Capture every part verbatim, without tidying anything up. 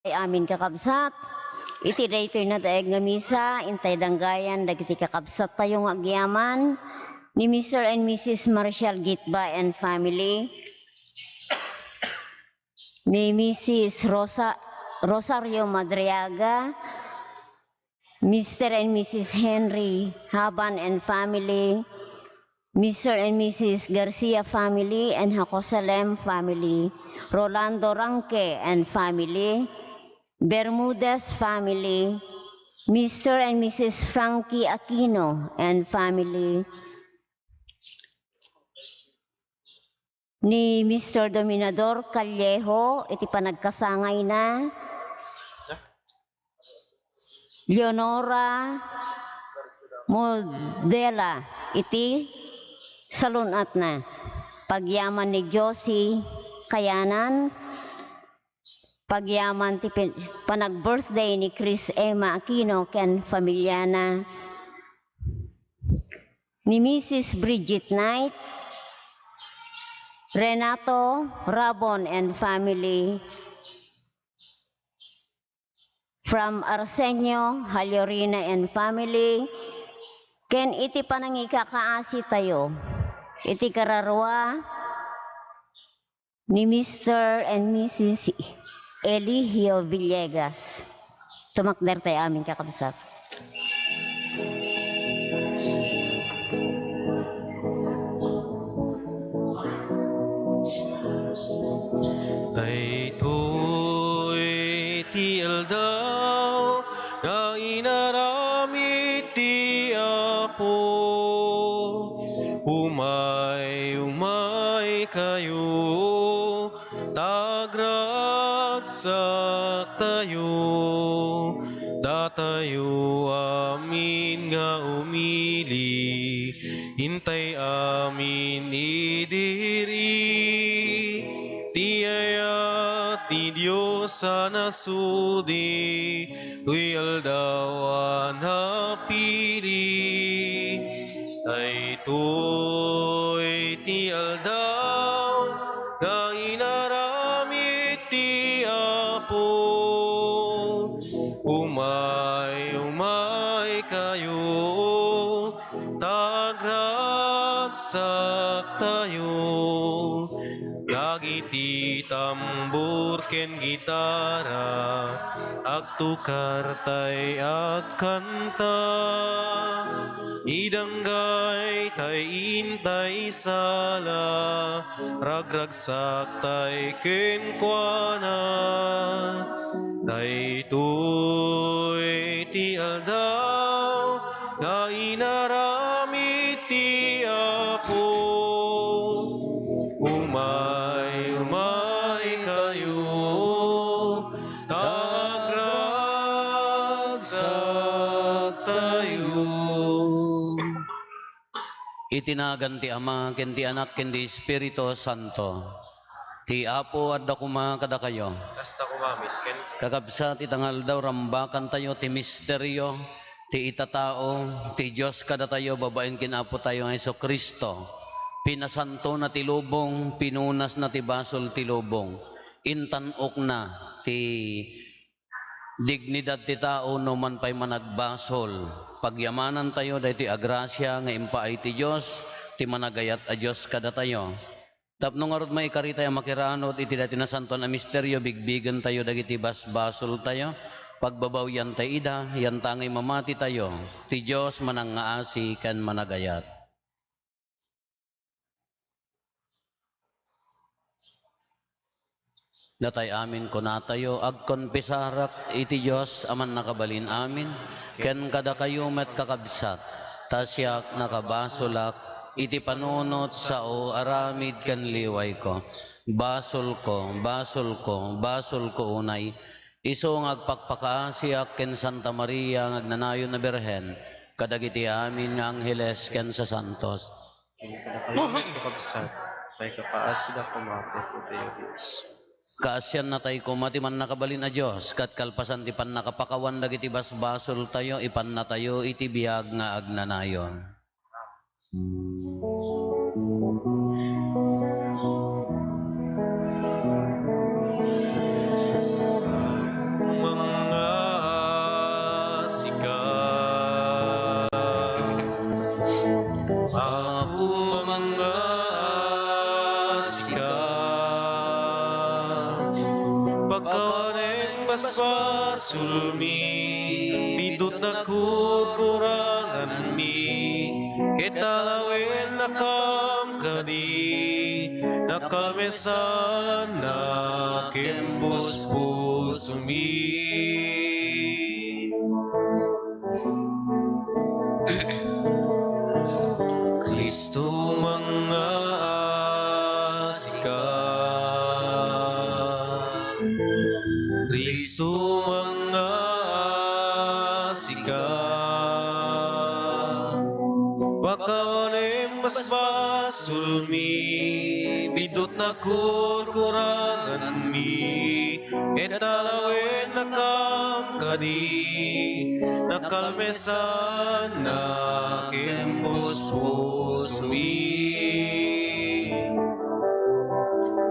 Ay amin kakabsat, iti daytoy nadaeg nga misa, intay danggayan dagiti kakabsattayo nga agyaman ni Mister and Missus Marshall Gitba and family, ni Missus Rosa-, Rosario Madriaga, Mister and Missus Henry Haban and family, Mister and Missus Garcia family and Hacosalem family, Rolando Ranque and family, Bermudez family, Mister and Missus Frankie Aquino and family, ni Mister Dominador Callejo iti panagkasangayna, Leonora Modela iti salun-atna, pagyaman ni Josie Kayanan, pagyaman ti pin-, panag-birthday ni Chris Emma Aquino ken familiana, ni Missus Bridget Knight, Renato Rabon and family, from Arsenio Hallorina and family, ken iti panangikakaasitayo iti kararua ni Mister and Missus Eligio Villegas. Tumakder tayo amin, kakabsat. Daytoy ti aldaw nga inaramid ti Apo. Umay, umay kayo, ta agragsaktayo. Datayo amin nga umili, intay amin idi iri. Ti ayat ti Dios a nasudi, toy aldaw a napili. Daytoy ti aldaw nga inaramid ti Apo. Umay, umay kayo, ta agragsaktayo. Dagiti tambor ken gitara, agtukartay agkanta. Idanggaytay intay sala, ragragsaktayo kenkuana. Daytoy ti aldaw nga inaramid ti Apo. Umay, umay kayo, ta agragsaktayo. Iti nagan ti Ama, ken ti Anak, ken ti Espiritu Santo. Ti Apo adda koma kadakayo. Kasta koma met kenka. Kakabsat, ita nga aldaw, rambakantayo ti misterio ti itatao ti Dios kadatayo babaen ken Apotayo nga Jesu-Cristo. Pinasantona ti lubong, pinunasna ti basol ti lubong. Intan-okna ti dignidad ti tao no man pay managbasol. Pagyamanantayo daytoy a grasia nga impaay ti Dios, ti managayat a Dios kadatayo. Tapno ngarud maikaritay a makiranud iti daytoy nasantoan a misterio, bigbigentayo dagiti basbasoltayo, pagbabawiantay ida, yantangay mamatitayo. Ti Dios manangngaasi ken managayat. Datay amin kunatayo, agkonfesarak iti Dios a mannakabalin amin, ken kadakayo met kakabsat, ta siak nakabasolak iti panunot sao aramid ken liwayko. Basolko, basolko, basolko unay. Isu nga agpakpakaasiak ken Santa Maria nga agnanayon a Birhen, kadagiti amin nga angheles ken sasantos. Ken kadakayo met kakabsat, maikakaasidak koma ken Apotayo Dios. Kaasiannatayo koma ti mannakabalin a Dios, ket kalpasan ti pannakapakawan dagiti basbasoltayo, ipannatayo iti biag nga agnanayon. Pakawanem basbasolmi, biddut nakurkuranganmi, ket alawennakam kadi, nakalmesannak ken puspusomi. Kristo, mangngaasika. Kristo, mangngaasika. Pakawanem basbasolmi, biddut nakurkuranganmi, ket alawennakam kadi, nakalmesannak ken puspusomi.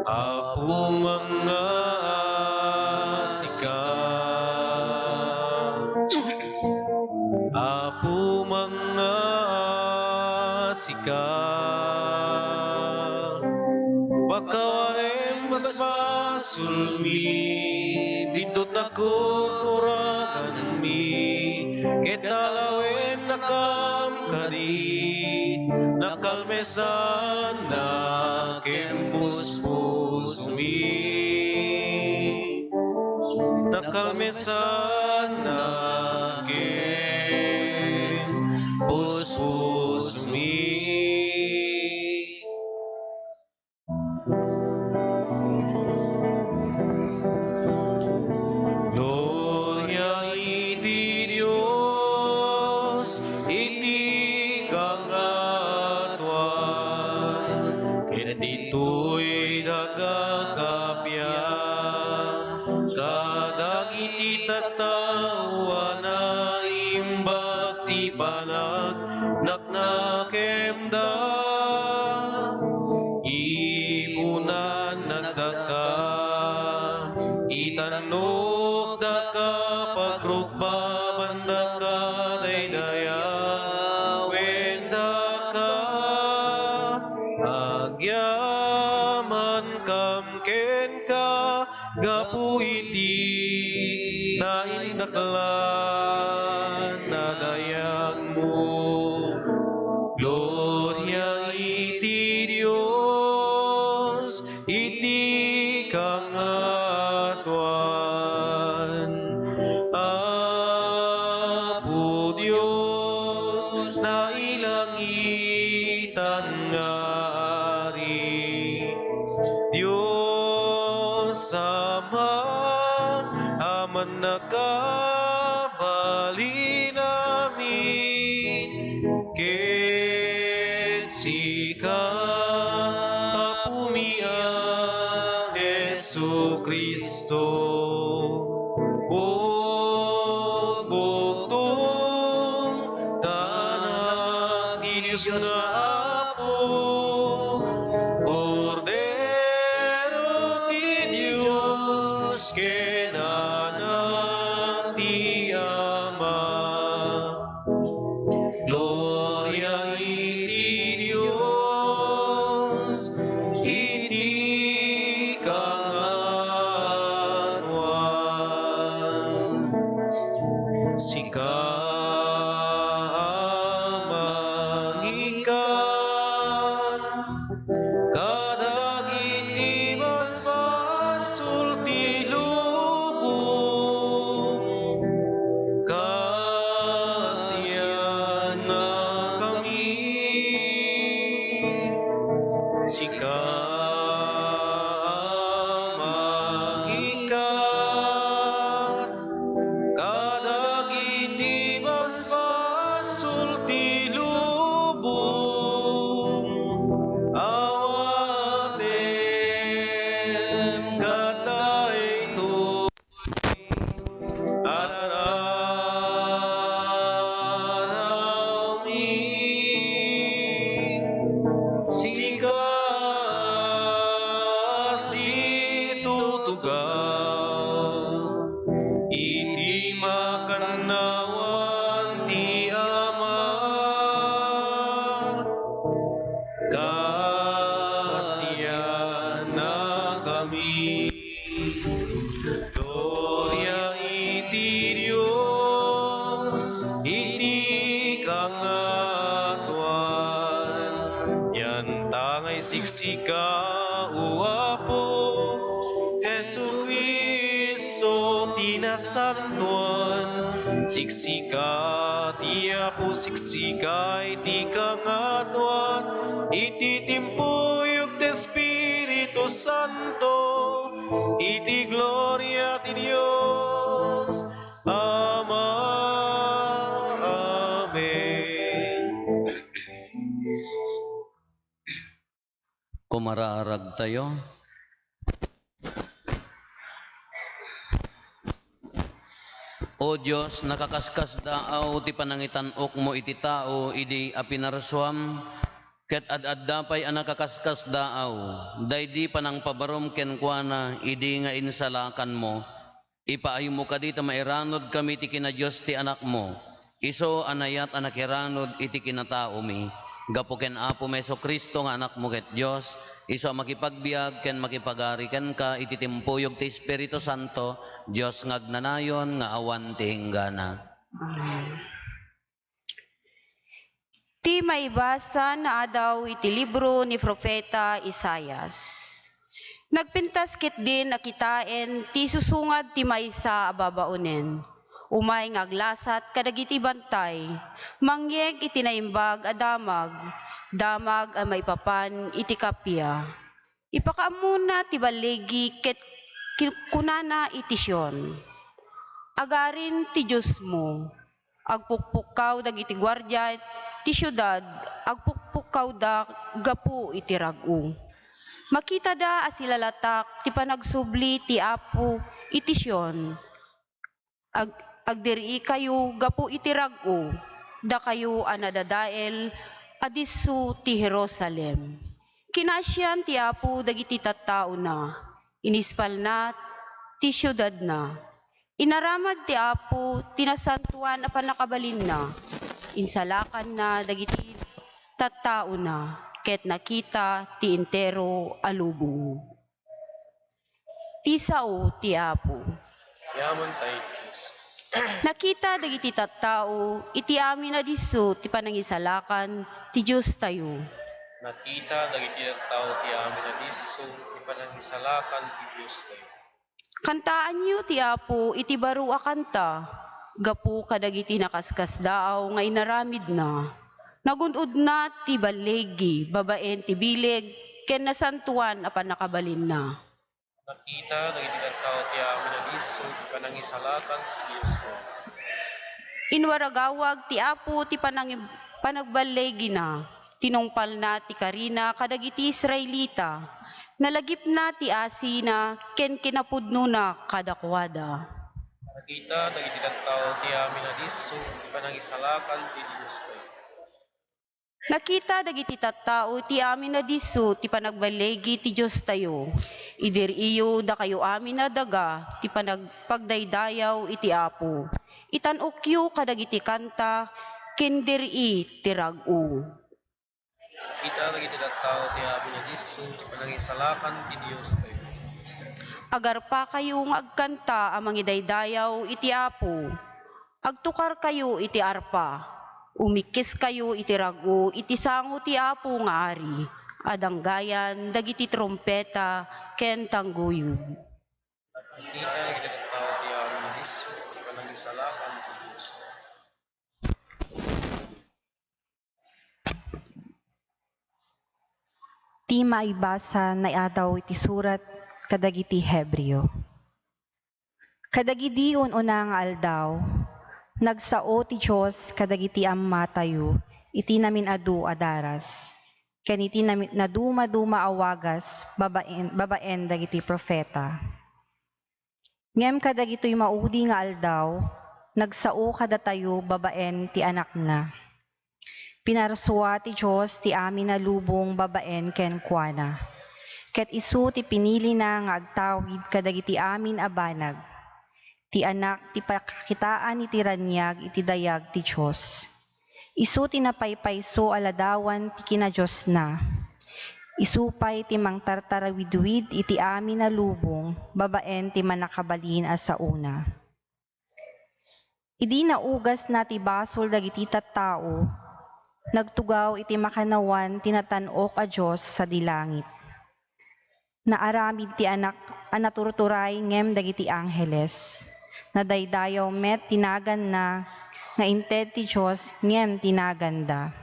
Apo, mangngaasika. Apo, mangngaasika. Pakawanem basbasolmi, biddut nakurkuranganmi, ket alawennakam kadi, nakalmesannak ken puspusomi. Nakalmesannak ken puspusomi. Gloria iti Dios iti kangatoan, ket ditoy daga kappia kadagiti tattao a naimbag ti panagnak nakemda. Ipunannakdaka, itannukdaka, pagrukbabandaka daydayaw, wendaka, agyamankam kenka, gapu iti naindaklan a dayagmo. Gloria iti Dios iti kangatoan. Apo Dios, nailangitan nga Ari, Dios Ama a mannakabalin amin, ken sika, Apomi a Jesu-Cristo, bugbugtong nga Anak ti Dios nga Apo, Kordero ti Dios, ken Anak ti Ama. Gloria iti Dios iti kangatoan. Sika a mangikat kadagiti basbasol ti lubong, kaasiannakami. Sika a mangikat kadagiti basbasol ti lubong, awatem kadaytoy a rararawmi. Sika a situtugaw iti makannawan ti Ama, kaasiannakami. Gloria iti Dios iti kangatoan. Yanta nga isiksika, O Apo, Jesu-Cristo ti nasantoan. Siksika ti Apo, siksika iti kangatoan, iti timpuyog ti Espiritu Santo, iti gloria ti Dios Ama. Amen. Kumararagtayo. O Dios, nakakaskasdaaw ti panangitan-okmo iti tao idi a pinarsuam, ket ad-adda pay a nakakaskasdaaw daydi panangpabarom kenkuana idi nga insalakanmo. Ipaaymo kadi ta mairanudkami ti kinadios ti Anakmo, isu a nayat a nakiranud iti kinataomi. Gapu ken Apomi Jesu-Cristo nga Anakmo ket Dios, isu a makipagbiag ken makipagari kenka iti timpuyog ti Espiritu Santo, Dios nga agnanayon nga awan ti inggana. Amen. Ti maibasa naadaw iti libro ni Profeta Isaias. Nagpintas ketdin a kitaen ti isusungad ti maysa a babaonen. Umay nga aglasat kadagiti bantay, mangyeg iti naimbag a damag, damag a maipapan iti kappia. Ipakaammona ti balligi ket kin-, kunana iti Sion, "Agarin ti Diosmo." Agpukpukkaw dagiti guardia ti siudad, agpukpukkawda gapu iti rag-o. Makitada a silalatak ti panagsubli ti Apo iti Sion. Ag-, agdiriikayo gapu iti rag-o, dakayo a nadadael a disso ti Jerusalem. Kinaasian ti Apo dagiti tattaona, inispalna ti siudadna. Inaramid ti Apo ti nasantoan a pannakabalinna. Insalakanna dagiti tattaona ket nakita ti entero a lubong. Ti sao ti Apo. Yaman tayo ti Dios. Nakita dagiti tattao iti amin a disso ti panangisalakan ti Diostayo. Nakita dagiti tattao ti amin a disso ti panangisalakan ti Diostayo. Kantaanyo ti Apo iti baro a kanta, gapu kadagiti nakaskasdaaw nga inaramidna. Nagun-odna ti balligi babaen ti bileg ken nasantoan a pannakabalinna. Nakita dagiti tattao ti amin a disso ti panangisalakan ti Diostayo. Inwaragawag ti Apo ti panangi-, panagballigina. Tinungpalna ti karina kadagiti Israelita. Nalagipna ti asina ken kinapudnona kadakuada. Nakita dagiti tattao ti amin a disso ti panangisalakan ti Diostayo. Nakita dagiti tattao ti amin a disso ti panagballigi ti Diostayo. Idiriyo dakayo amin a daga ti panag-, pagdaydayaw iti Apo. Itan-okyo kadagiti kanta ken diri ti rag-o. Nakita dagiti tattao ti amin a disso ti panangisalakan ti Diostayo. Agarpakayo nga agkanta a mangidaydayaw iti Apo. Agtukarkayo iti arpa. Umikkiskayo iti rag-o iti sango ti Apo nga Ari, a danggayan dagiti trumpeta ken tangguyog. Nakita dagiti tattao ti amin a disso ti panangisalakan ti Diostayo. Ti maibasa naadaw iti surat kadagiti Hebreo. Kadagidi un-una nga aldaw, nagsao ti Dios kadagiti ammatayo iti namin-adu a daras, ken iti nami-, nadumaduma a wagas babaen, babaen dagiti profeta. Ngem kadagitoy maudi nga aldaw, nagsao kadatayo babaen ti Anakna. Pinarsua ti Dios ti amin a lubong babaen kenkuana, ket isu ti pinilina nga agtawid kadagiti amin a banag. Ti Anak ti pakakitaan iti raniag iti dayag ti Dios. Isu ti napaypayso a ladawan ti kinadiosna. Isu pay ti mangtartarawidwid iti amin a lubong babaen ti mannakabalin a saona. Idi naugasna ti basol dagiti tattao, nagtugaw iti makannawan ti natan-ok a Dios sadi langit. Naaramid ti Anak a naturturay ngem dagiti angheles. Nadaydayaw met ti naganna nga inted ti Dios ngem ti naganda.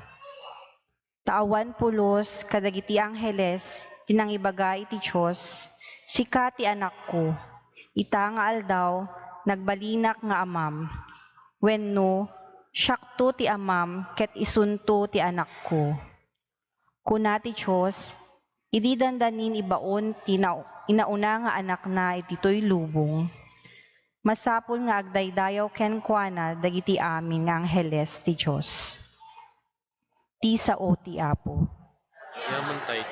Ta awan pulos kadagiti angheles ti nangibaga iti Dios, "Sika ti Anakko, ita nga aldaw nagbalinak nga Amam," wenno, "Siakto ti Amam ket isunto ti Anakko." Kuna ti Dios, idi dandanin ibaon ti na-, inauna nga Anakna iti toy lubong, masapul nga agdaydayaw kenkuana dagiti amin nga angheles ti Dios. Ti sao ti Apo. Yaman tayo.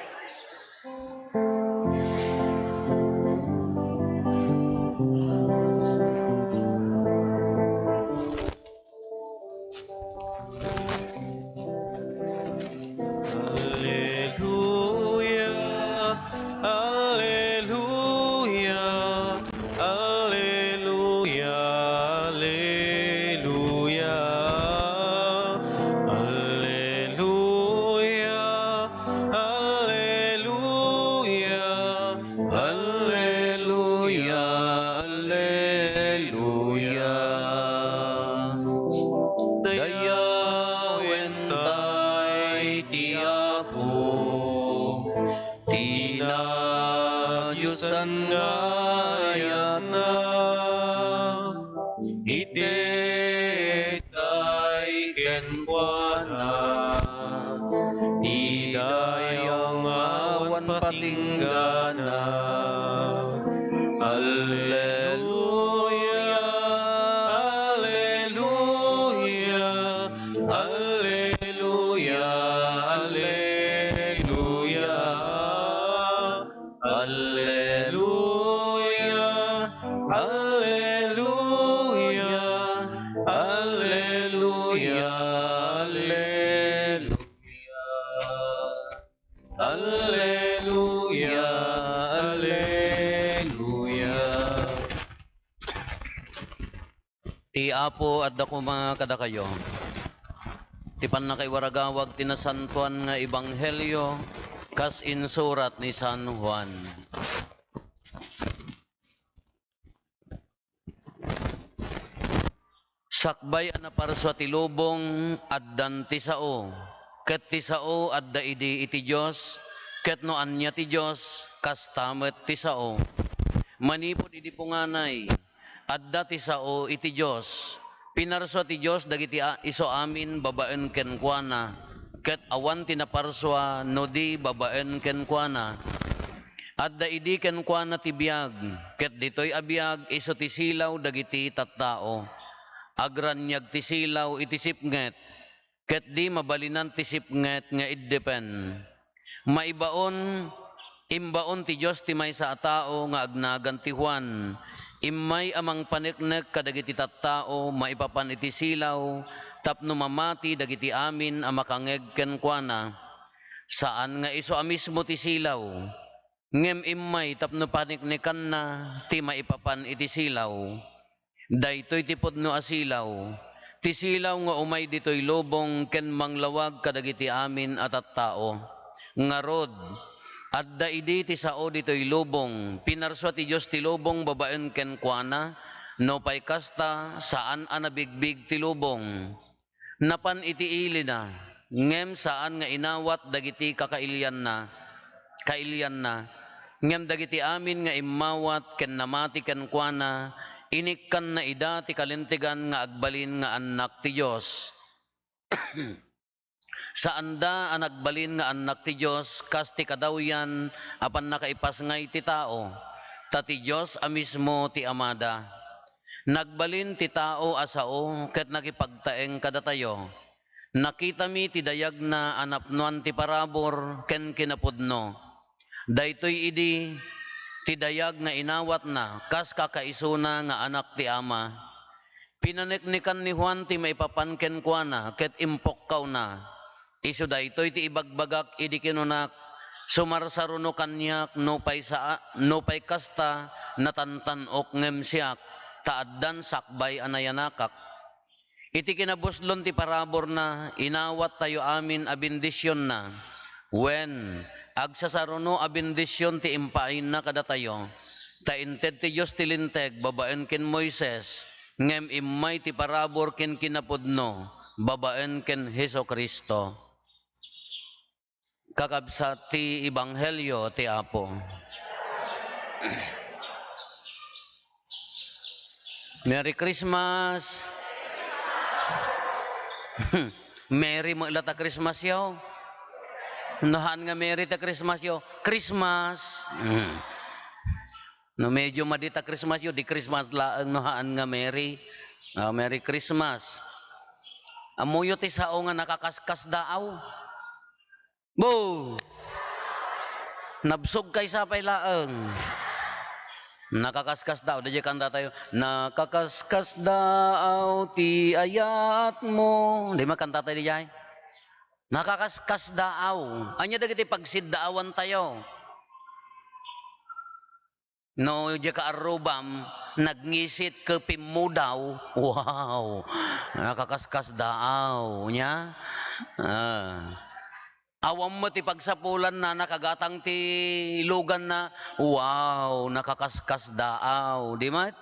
Alleluia, alleluia, alleluia, alleluia, alleluia, alleluia, alleluia, alleluia. Dayawen tay ti Apo, ti nadiosan nga ayatna. Itedtay kenkuana ti dayaw nga awan patinggana. Alleluia, alleluia, alleluia, alleluia. Alleluia, alleluia, alleluia, alleluia. Alleluia, alleluia. Ti Apo adda koma kadakayo. Ti pannakaiwaragawag ti nasantoan nga ebanghelio kas insurat ni San Juan. Sakbay a naparsua ti lubong, addan ti sao, ket ti sao adda idi iti Dios, ket no ania ti Dios, kasta met ti sao. Manipud idi punganay, adda ti sao iti Dios. Pinarsua ti Dios dagiti a-, isu amin babaen kenkuana, ket awan ti naparsua no di babaen kenkuana. Adda idi kenkuana ti biag, ket ditoy a biag isu ti silaw dagiti tattao. Agraniag ti silaw iti sipnget, ket di mabalinan ti sipnget nga iddepen. Maibaon, imbaon ti Dios ti maysa a tao nga agnagan ti Juan. Immay a mangpaneknek kadagiti tattao maipapan iti silaw tapno mamati dagiti amin a makangngeg kenkuana. Saan nga isu a mismo ti silaw, ngem immay tapno paneknekanna ti maipapan iti silaw. Daytoy ti pudno a silaw, ti silaw nga umay ditoy lubong ken manglawag kadagiti amin a tattao. Ngarud, adda idi ti sao ditoy lubong, pinarsua ti Dios ti lubong babaen kenkuana, nupay kasta, saan a nabigbig ti lubong. Napan iti ilina, ngem saan nga inawat dagiti kakailianna, kailianna, ngem dagiti amin nga immawat ken namati kenkuana, inikkanna ida ti kalintegan nga agbalin nga annak ti Dios. Saanda a nagbalin nga annak ti Dios kas ti kadawyan a pannakaipasngay ti tao, ta ti Dios a mismo ti Amada. Nagbalin ti tao a sao ket nakipagtaeng kadatayo. Nakitami ti dayagna a napnoan ti parabur ken kinapudno. Daytoy idi ti dayag nga inawatna kas kakaisuna nga Anak ti Ama. Pinaneknekan ni Juan ti maipapan kenkuana ket impukkawna. Isu daytoy ti ibagbagak idi kinunak, Sumarsaruno kaniak, nupay saa-, nupay kasta, natantan-ok ngem siak, ta addan sakbay a nayanakak. Iti kinabuslon ti paraburna, inawattayo amin a bendisionna. Wen, agsasaruno a bendision ti impaayna kadatayo, ta inted ti Dios ti Linteg babaen ken Moises, ngem immay ti parabur ken kinapudno babaen ken Jesu-Cristo. Kakabsat ti ebanghelio ti Apo. Merry Christmas! Merry met la ta Christmasyo. No haan nga Merry ta Christmasyo, Christmas. Mm. No medyo madi ta Christmasyo, di Christmas laeng no haan nga Merry. Ah, Merry Christmas. Ammoyo ti sao nga nakakaskasdaaw? Bo! Nabsog kaysa pay laeng. Nakakaskasdaaw. Daydiay kantatayo, "Nakakaskasdaaw ti ayatmo." Di makantatayo daydiay? Nakakaskasdaaw. Ania dagiti pagsiddaawantayo? No, diay kaarrubam, nagngisit ket pimmudaw, wow, nakakaskasdaaw, nia? Ah. Awan met ti pagsapulanna, nakagatang ti luganna, wow, nakakaskasdaaw, di met?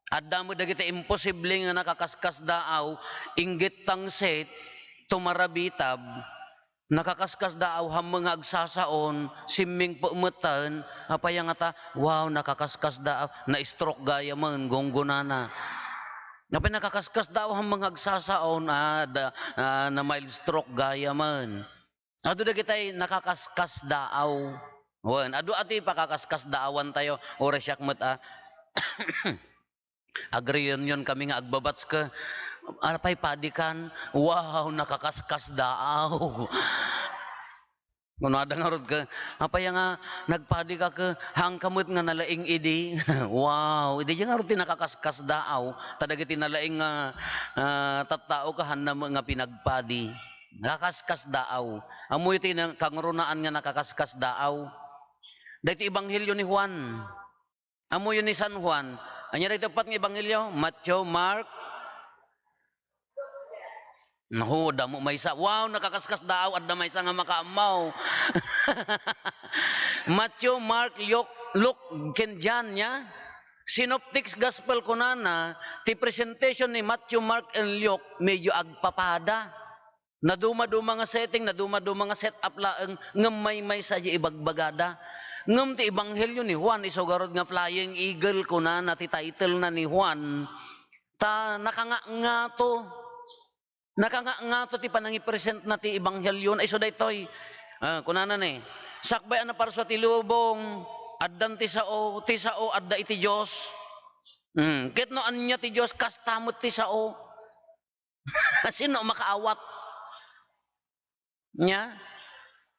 Adda met dagiti imposible nga nakakaskasdaaw, inggit tangsit, tumarabitab, nakakaskasdaaw, hammo nga agsasaon, simming pemmetten, apay ngata, wow, nakakaskasdaaw, na-stroke gayamen, gunggonana. Apay nakakaskasdaaw, hammo nga agsasaon, ah, da, ah, na-mild stroke gayamen. Adu dagitay nakakaskasdaaw. Wen, adu ati pakakaskasdaawantayo, uray siak met a, agreunion kami nga agbabatsko, "Apay padikan?" "Wow, nakakaskasdaaw." Kunada ngarud ket, "Apay nga nagpadika ket, haanka met nga nalaing idi?" Wow, idi diay ngarud ti nakakaskasdaaw, ta dagiti nalaing nga, ah, tattao ket haanna met nga pinagpadi. Nakaskasdaaw. Ammoyo ti na-, kangrunaan nga nakakaskasdaaw. Daytoy ebanghelio ni Juan. Ammoyo ni San Juan. Ania daytoy uppat nga ebanghelio? Matthew, Mark. Naku, adda met maysa. Wow, nakakaskasdaaw, adda maysa nga makaammo. Matthew, Mark, Luke, Luke, ken John, nia? Synoptic Gospel kunana, ti presentation ni Matthew, Mark, and Luke, medyo agpapada. Nadumaduma nga setting, nadumaduma nga setup laeng, ngem maymaysa diay ibagbagada. Ngem ti ebanghelio ni Juan, isu garud nga Flying Eagle kunana ti title na ni Juan, ta nakangangato. Nakangangato ti panangipresentna ti ebanghelio na isu daytoy. Ah, kunana ni, "Sakbay a naparsua ti lubong, addan ti sao, ti sao adda iti Dios." Hmm, ket no ania ti Dios, kasta met ti sao. Sino makaawat? Nia?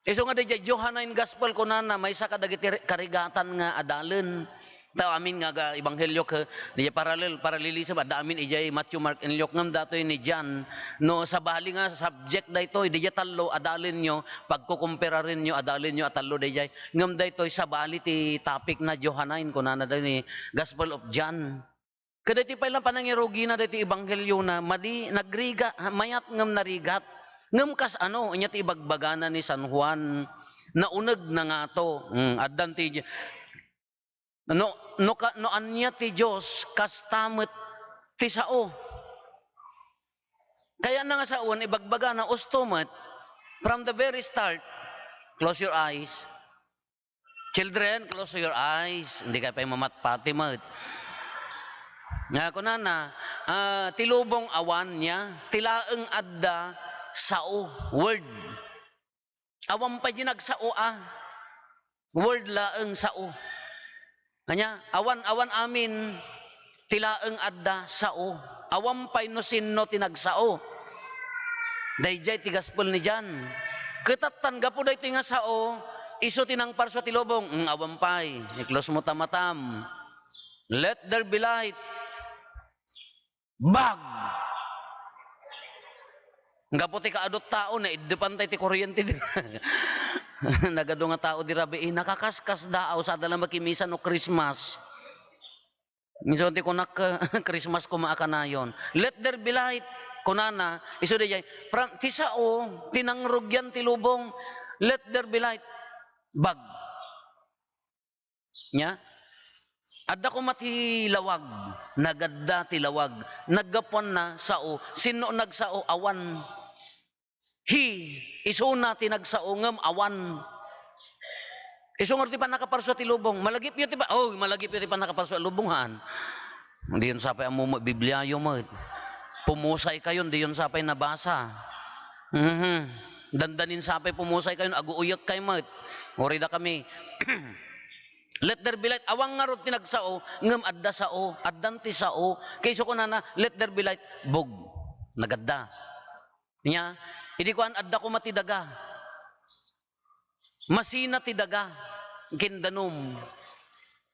Isu nga diay Johannine Gospel, kunana, maysa kadagiti ri-, karigatan nga adalen. Ta amin nga aga-, ebanghelio ket diay parallel, parallelism, adda amin idiay Matthew, Mark, and Luke, ngem datoy ni John. No, sabali nga subject daytoy, diay tallo, adalenyo, pagkukumpararenyo, adalenyo a tallo daydiay. Ngem daytoy, sabali ti topic na Johannine, kunana daytoy ni Gospel of John. Kadaytoy pay la panangirugina daytoy ebangheliona, madi, nagriga, mayat ngem narigat. Ngem kasano, ania ti ibagbagana ni San Juan? Nauneg na ngato. Hmm, addan ti, no, no ka, no ania ti Dios, kasta met ti sao. Kayatna nga saoen, ibagbagana, usto met, from the very start, close your eyes. Children, close your eyes. Hindi kayo pay mamatpati met. Nga, kunana, ah, ti lubong awan nia, ti laeng adda sao, word. Awan pay di nagsao a. Word laeng sao. Ania, awan, awan amin. Ti laeng adda sao. Awan pay no sinno ti nagsao. Daydiay ti Gospel ni John. Ket tattan gapu daytoy nga sao, isu ti nangparsua ti lubong. Mm, awan pay. I-close mo ta matam. Let there be light. Bag! Gapu ti kaadut tao, naiddepan tay ti kuryente. Nagadu nga tao di rabii, nakakaskasdaaw, sada la makimisa no Christmas. Isu ti kunak, Christmas koma a kanayon. "Let there be light," kunana, isu daydiay, from, ti sao, ti nangrugyan ti lubong, "Let there be light." Bag. Nya? Adda koma ti lawag. Nagadda ti lawag. Naggapuanna, sao. Sinno nagsao? Awan. He, isuna ti nagsao ngem awan. Isu ngarud ti pannakaparsua ti lubong. Malagipyo ti pa-, oh, malagipyo ti pannakaparsua lubong, haan. Diyon sapay ammo met Bibliayo met. Pumusay kayon, diyon sapay nabasa. Mhm. Dandanin sapay pumusay kayon, aguuyek kay met. Uray dakami. "Let there be light." Awan ngarud ti nagsao, ngem adda sao, addan ti sao. Kay isu kunana, "Let there be light." Bug. Nagadda. Nya, idi kuan, adda koma ti daga. Masina ti daga, ken danum.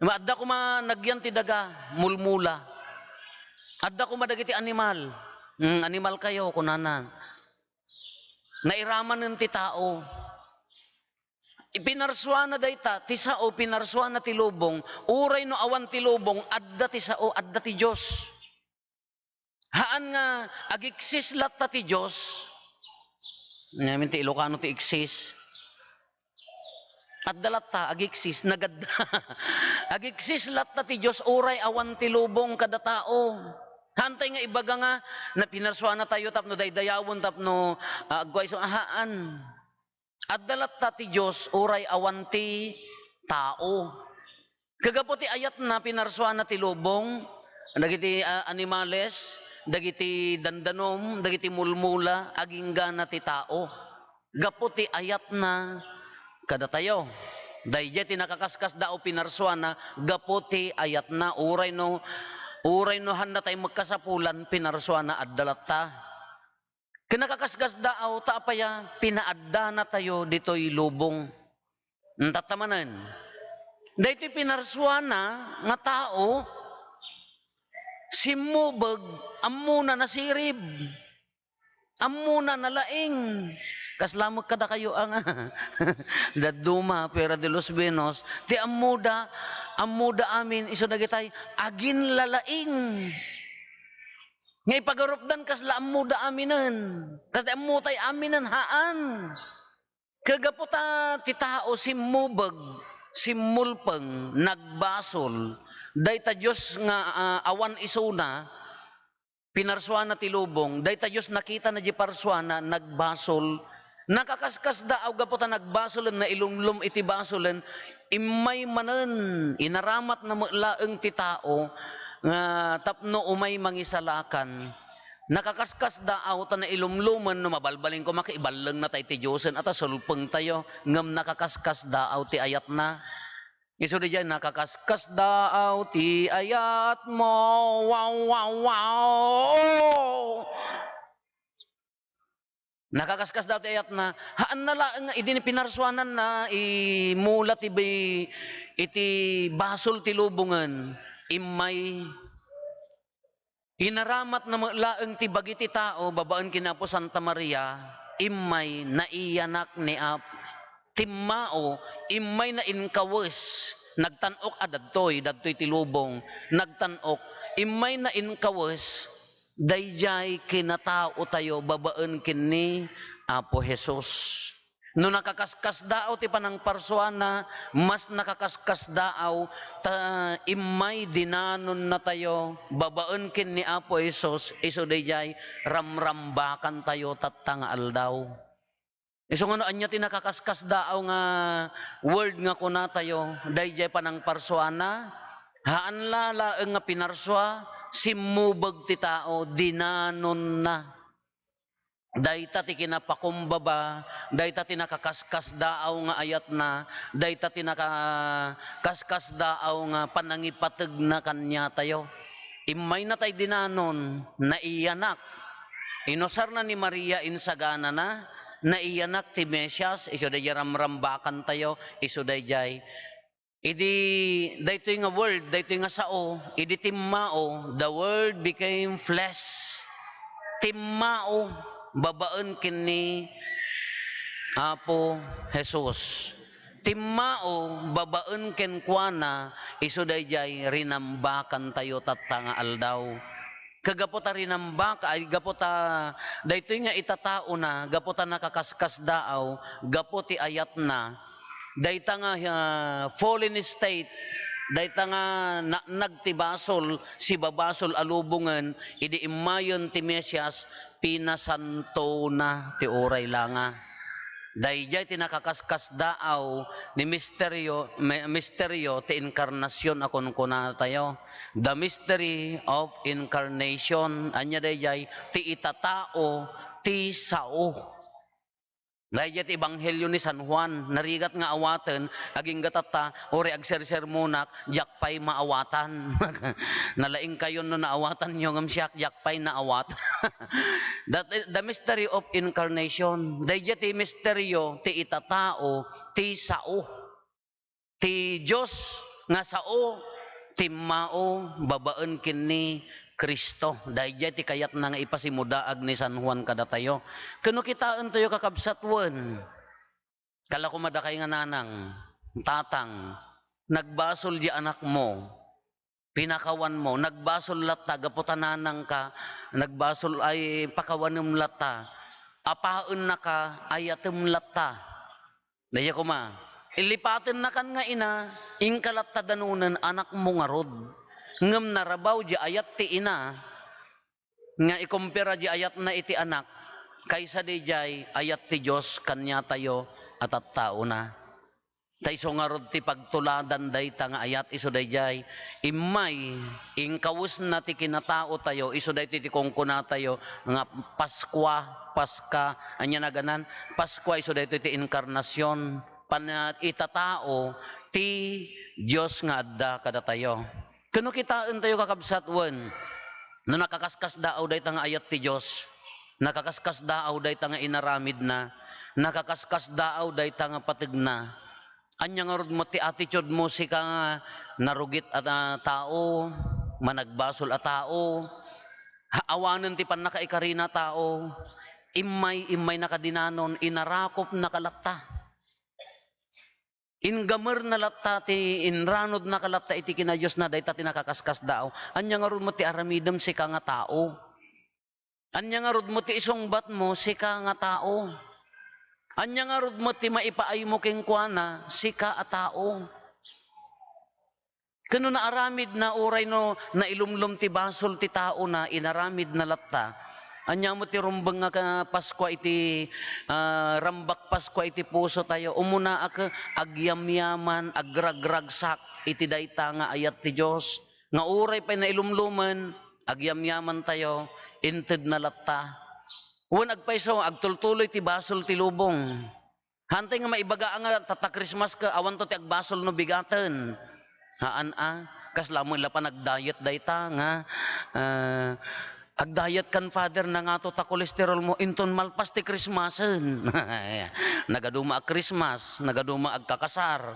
Adda koma nagyan ti daga, mulmula. Adda koma dagiti animal. "Mm, animal kayo," kunana. Nairamanen ti tao. Pinarsuana dayta, ti sao, pinarsuana ti lubong, uray no awan ti lubong, adda ti sao, adda ti Dios. Haan nga agiksis latta ti Dios. Ngamin ti Ilocano ti iksis. Adda latta, agiksis, nagadda. Agiksis latta ti Dios, uray awan ti lubong kada tao. Haantay nga ibaga nga, na pinarsuanatayo tapno daydayawen, tapno, ah, agkuaiso, haan. Adda latta ti Dios, uray awan ti tao. Kagapu ti ayatna, pinarsuana ti lubong, dagiti, ah, animales, dagiti dandanum, dagiti mulmula, aginggana ti tao. Gapu ti ayatna kadatayo. Daydiay ti nakakaskasdaaw, pinarsuana gapu ti ayatna. Uray no, uray no haannatay met kasapulan, pinarsuana adda latta. Ken nakakaskasdaaw ta apay a pinaaddanatayo ditoy lubong. Tatta manen, daytoy pinarsuana nga tao, simmubeg, ammona nasirib, ammona nalaing. Kasla met kadakayo a nga dadduma, Fuera de los Buenos, ti ammoda, ammoda amin isu dagitay aginlalaing. Nga ipagarupdan kasla ammoda aminen. Kasla ammotay aminen, haan. Kagapu ta ti tao simmubeg, simmulpeng, nagbasol, dayta Dios nga, ah, awan isuna, pinarsuana ti lubong, dayta Dios nakitana di parsuana, nagbasol. Nakakaskasdaaw gapu ta nagbasolen, nailumlom iti basolen, immay manen, inaramatna met laeng ti tao nga tapno umay mangisalakan. Nakakaskasdaaw ta nailumlomen no mabalbalin koma ket iballengna tay ti Diosen a ta sulpengtayo, ngem nakakaskasdaaw ti ayatna. Isu daydiay, "Nakakaskasdaaw ti ayatmo, wow, wow, wow." Nakakaskasdaaw ti ayatna. Haanna laeng nga idi pinarsuananna, imula ti bi-, iti basol ti lubongen, immay. Inaramatna met laeng ti bagi ti tao babaen ken Apo Santa Maria, immay naiyanak ni Ap-, timmao, immayna inkawes, nagtan-ok a dadtoy, dadtoy ti lubong, nagtan-ok, immayna inkawes, daydiay kinataotayo babaen ken ni Apo Jesus. No nakakaskasdaaw ti panangparsuana, mas nakakaskasdaaw ta immay dinanonnatayo babaen ken ni Apo Jesus isu daydiay ramrambakantayo tatta nga aldaw. Isu nga no ania ti nakakaskasdaaw nga word nga kunatayo, daydiay panangparsuana, haan la laeng nga pinarsua, simmubeg ti tao, dinanonna. Dayta ti kinapakumbaba, dayta ti nakakaskasdaaw nga ayatna, dayta ti nakakaskasdaaw nga panangipategna kaniatayo. Immaynatay dinanon, naiyanak. Inusarna ni Maria, insaganana, naiyanak ti Mesias, isu daydiay ramrambakantayo, isu daydiay Idi daytoy nga word, daytoy nga sao, idi timmao, the word became flesh. Timmao babaen ken ni Apo Jesus. Timmao babaen kenkuana, isu daydiay rinambakantayo tatta nga aldaw. Kagapu ta rinambaka, ay, gapu ta daytoy nga itataona, gapu ta nakaskasdaaw, gapu ti ayatna. Dayta nga, ah, fallen state, dayta nga naanag ti basol, sibabasol a lubongen, idi immayen ti Mesias, pinasantona ti uray langa. Daydiay ti nakaskasdaaw ni misterio, mi-, misterio ti inkarnasion a kunkunatayo. The mystery of incarnation. Ania daydiay? Ti itatao ti sao. Daydiay ti ebanghelio ni San Juan, narigat nga awaten, agingga tatta, uray agsersermonak, diak pay maawatan. Nalaingkayon no naawatanyo, ngem siak, diak pay naawat. That is the mystery of incarnation. Daydiay ti misterio ti itatao ti sao. Ti Dios nga sao, timmao babaen ken ni Cristo. Daydiay ti kayatna nga ipasimudaag ni San Juan kadatayo. Ken no kitaentayo, kakabsat, wen, kala koma dakay nga nanang, tatang, nagbasol di anakmo, pinakawanmo, nagbasol latta gapu ta nanangka, nagbasol ay pakawanem latta, apaennaka, ayatem latta. Daydiay koma, ilipatennakan nga ina, inka latta danonen anakmo ngarud. Ngem narabaw di ayat ti ina, nga ikumpara di ayatna iti anak, kaysa daydiay ayat ti Dios kaniatayo a tattaona. Ta isu ngarud ti pagtuladan dayta nga ayat, isu daydiay, immay, inkawesna ti kinataotayo, isu daytoy ti kunkunatayo nga Paskua, Paska, ania naganan? Paskua, isu daytoy ti inkarnasion, pan-, itatao ti Dios nga adda kadatayo. Ken no kitaentayo, kakabsat, wen, no nakaskasdaaw dayta nga ayat ti Dios, nakaskasdaaw dayta nga inaramidna, nakaskasdaaw dayta nga pategna, ania ngarud met ti attitude mo sika nga narugit a ta-, tao, managbasol a tao, ha-, awanen ti pannakaikarina a tao, immay, immaynaka dinanon, inarakopnaka latta. Inggamerna latta ti inranudnaka latta iti kinadiosna, dayta ti nakaskasdaaw. Ania ngarud met ti aramidem sika nga tao? Ania ngarud met ti isungbatmo sika nga tao? Ania ngarud met ti maipaaymo kenkuana sika a tao? Ken no naaramidna, uray no nailumlom ti basol ti taona, inaramidna latta. Ania met ti rumbeng nga ka-, Paskua iti, ah, rambak Paskua iti pusotayo? Umunaak, agyamyaman, agragragsak iti dayta nga ayat ti Dios, nga uray pay nailumlomen, agyamyamantayo, intedna latta. Wen agpayso, agtultuloy ti basol ti lubong. Haantay nga maibaga nga tatta Christmas ket awanto ti agbasol no bigaten. Haan a, kasla met la panagdiet dayta nga, ah, agdiet kan Father, nangato ta kolesterol mo, inton malpas ti Christmasen. Nagaduma a Christmas, nagaduma agkakasar.